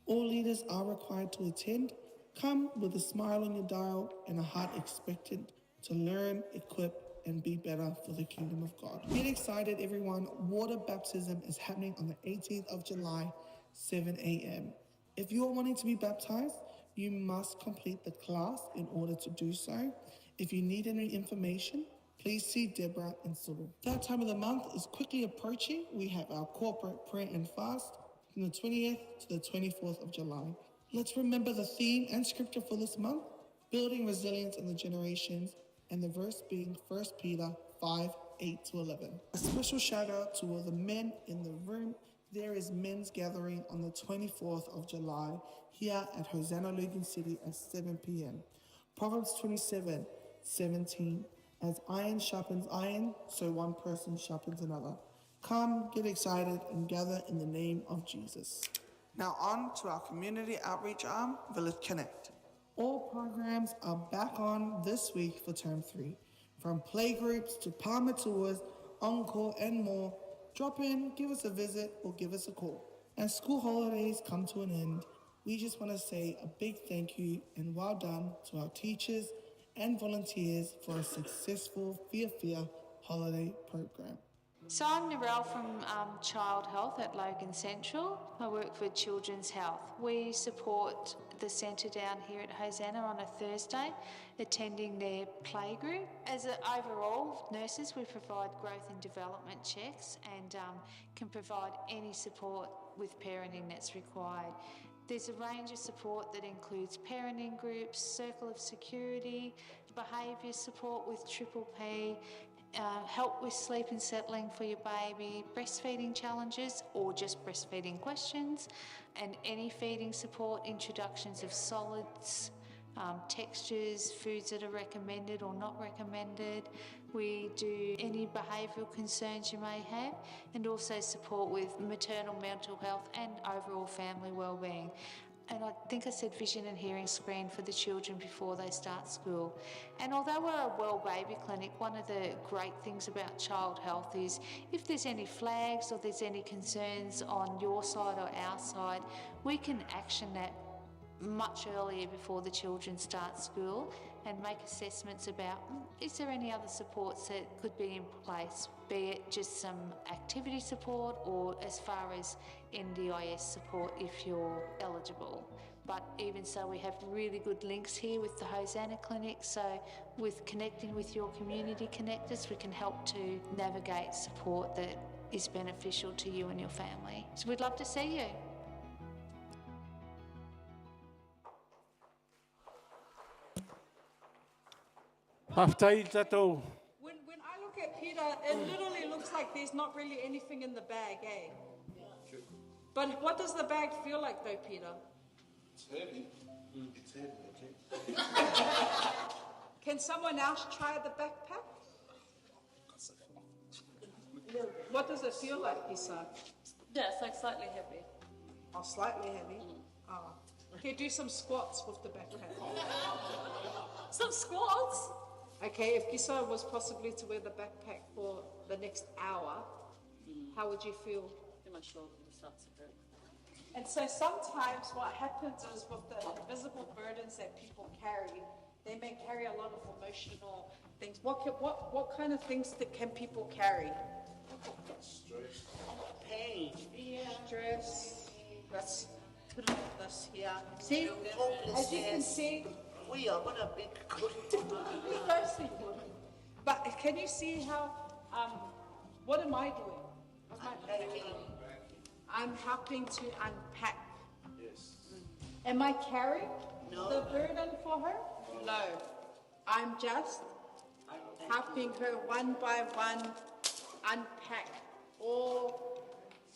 All leaders are required to attend. Come with a smile on your dial and a heart expectant to learn, equip, and be better for the kingdom of God. Get excited, everyone. Water baptism is happening on the 18th of July, 7 a.m. If you are wanting to be baptized, you must complete the class in order to do so. If you need any information, please see Deborah and Sybil. That time of the month is quickly approaching. We have our corporate prayer and fast from the 20th to the 24th of July. Let's remember the theme and scripture for this month, building resilience in the generations, and the verse being 1 Peter 5, 8 to 11. A special shout out to all the men in the room. There is men's gathering on the 24th of July here at Hosanna Logan City at 7 p.m. Proverbs 27, 17. As iron sharpens iron, so one person sharpens another. Come, get excited, and gather in the name of Jesus. Now on to our community outreach arm, Village Connect. All programs are back on this week for term 3. From playgroups to Palmer tours, encore, and more. Drop in, give us a visit, or give us a call. As school holidays come to an end, we just want to say a big thank you and well done to our teachers and volunteers for a successful Fiafia holiday program. So I'm Narelle from Child Health at Logan Central. I work for Children's Health. We support the centre down here at Hosanna on a Thursday, attending their playgroup. As overall nurses, we provide growth and development checks and can provide any support with parenting that's required. There's a range of support that includes parenting groups, circle of security, behaviour support with Triple P, help with sleep and settling for your baby, breastfeeding challenges or just breastfeeding questions, and any feeding support, introductions of solids, textures, foods that are recommended or not recommended. We do any behavioural concerns you may have, and also support with maternal mental health and overall family wellbeing. And I think I said vision and hearing screen for the children before they start school. And although we're a well baby clinic, one of the great things about child health is if there's any flags or there's any concerns on your side or our side, we can action that much earlier before the children start school and make assessments about is there any other supports that could be in place, be it just some activity support or as far as NDIS support if you're eligible. But even so, we have really good links here with the Hosanna Clinic, so with connecting with your community connectors, we can help to navigate support that is beneficial to you and your family. So we'd love to see you. Faafetai i le tatou. When I look at Peter, it literally looks like there's not really anything in the bag, eh? But what does the bag feel like though, Peter? It's heavy. It's heavy, okay? Can someone else try the backpack? What does it feel like, Isa? Yeah, it's like slightly heavy. Oh, slightly heavy. Oh. Okay, do some squats with the backpack. Some squats? Okay, if Kisa was possibly to wear the backpack for the next hour, how would you feel? My shoulder starts to hurt. And so sometimes what happens is with the invisible burdens that people carry, they may carry a lot of emotional things. What kind of things can people carry? Stress. Pain. Yeah. Stress. Let's put this here. See, as you can see, we are what a big good. But can you see how? What am I doing? I'm helping to unpack. Yes. Am I carrying No. the burden for her? No. I'm just helping her one by one unpack all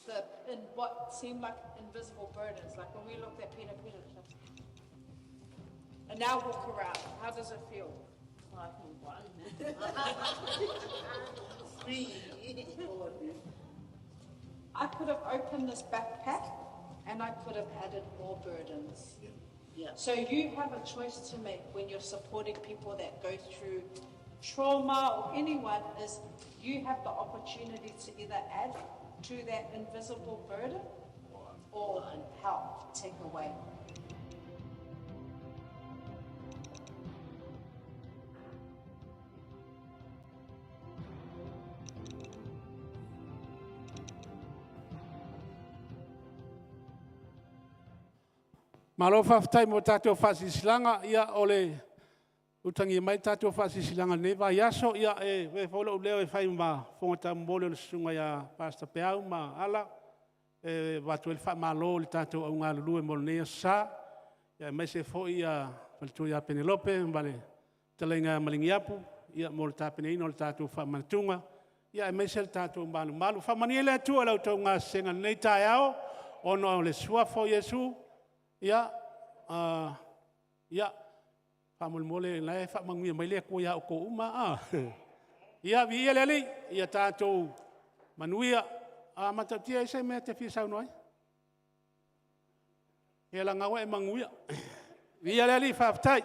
the in what seemed like invisible burdens. Like when we looked at Peter, Peter just, and now walk around. How does it feel? Free. I could have opened this backpack and I could have added more burdens. Yeah. So you have a choice to make when you're supporting people that go through trauma or anyone is you have the opportunity to either add to that invisible burden or help take away. Malo faafetai mo tatou faasilasilaga. Ia, o le utagia mai tatou faasilasilaga i lenei vaiaso. Ia, e avea foi lou leo e fai ma fofoga taumolimoli o le susuga ia Pastor Peau ma Ala e avatu ai le faamalo i le tatou au galulue mo lenei aso Sa, aemaise foi le faletua ia Penelope ma le fetalaiga ia Maliniapu mo le tapenaina o le tatou faamanatuga, aemaise le tatou malumalu. Faamanuia le Atua i la outou gasesega i lenei taeao ona o le suafa o Iesu. Ia faamolemole o la e faamanuia mai le Atua ia outou uma lava a. Ia viia le Alii, ia tatou manuia. Matautia e i ai se mea e te fia saunoa ai? Ia leaga o lena ua e manuia. Viia le Alii, faafetai.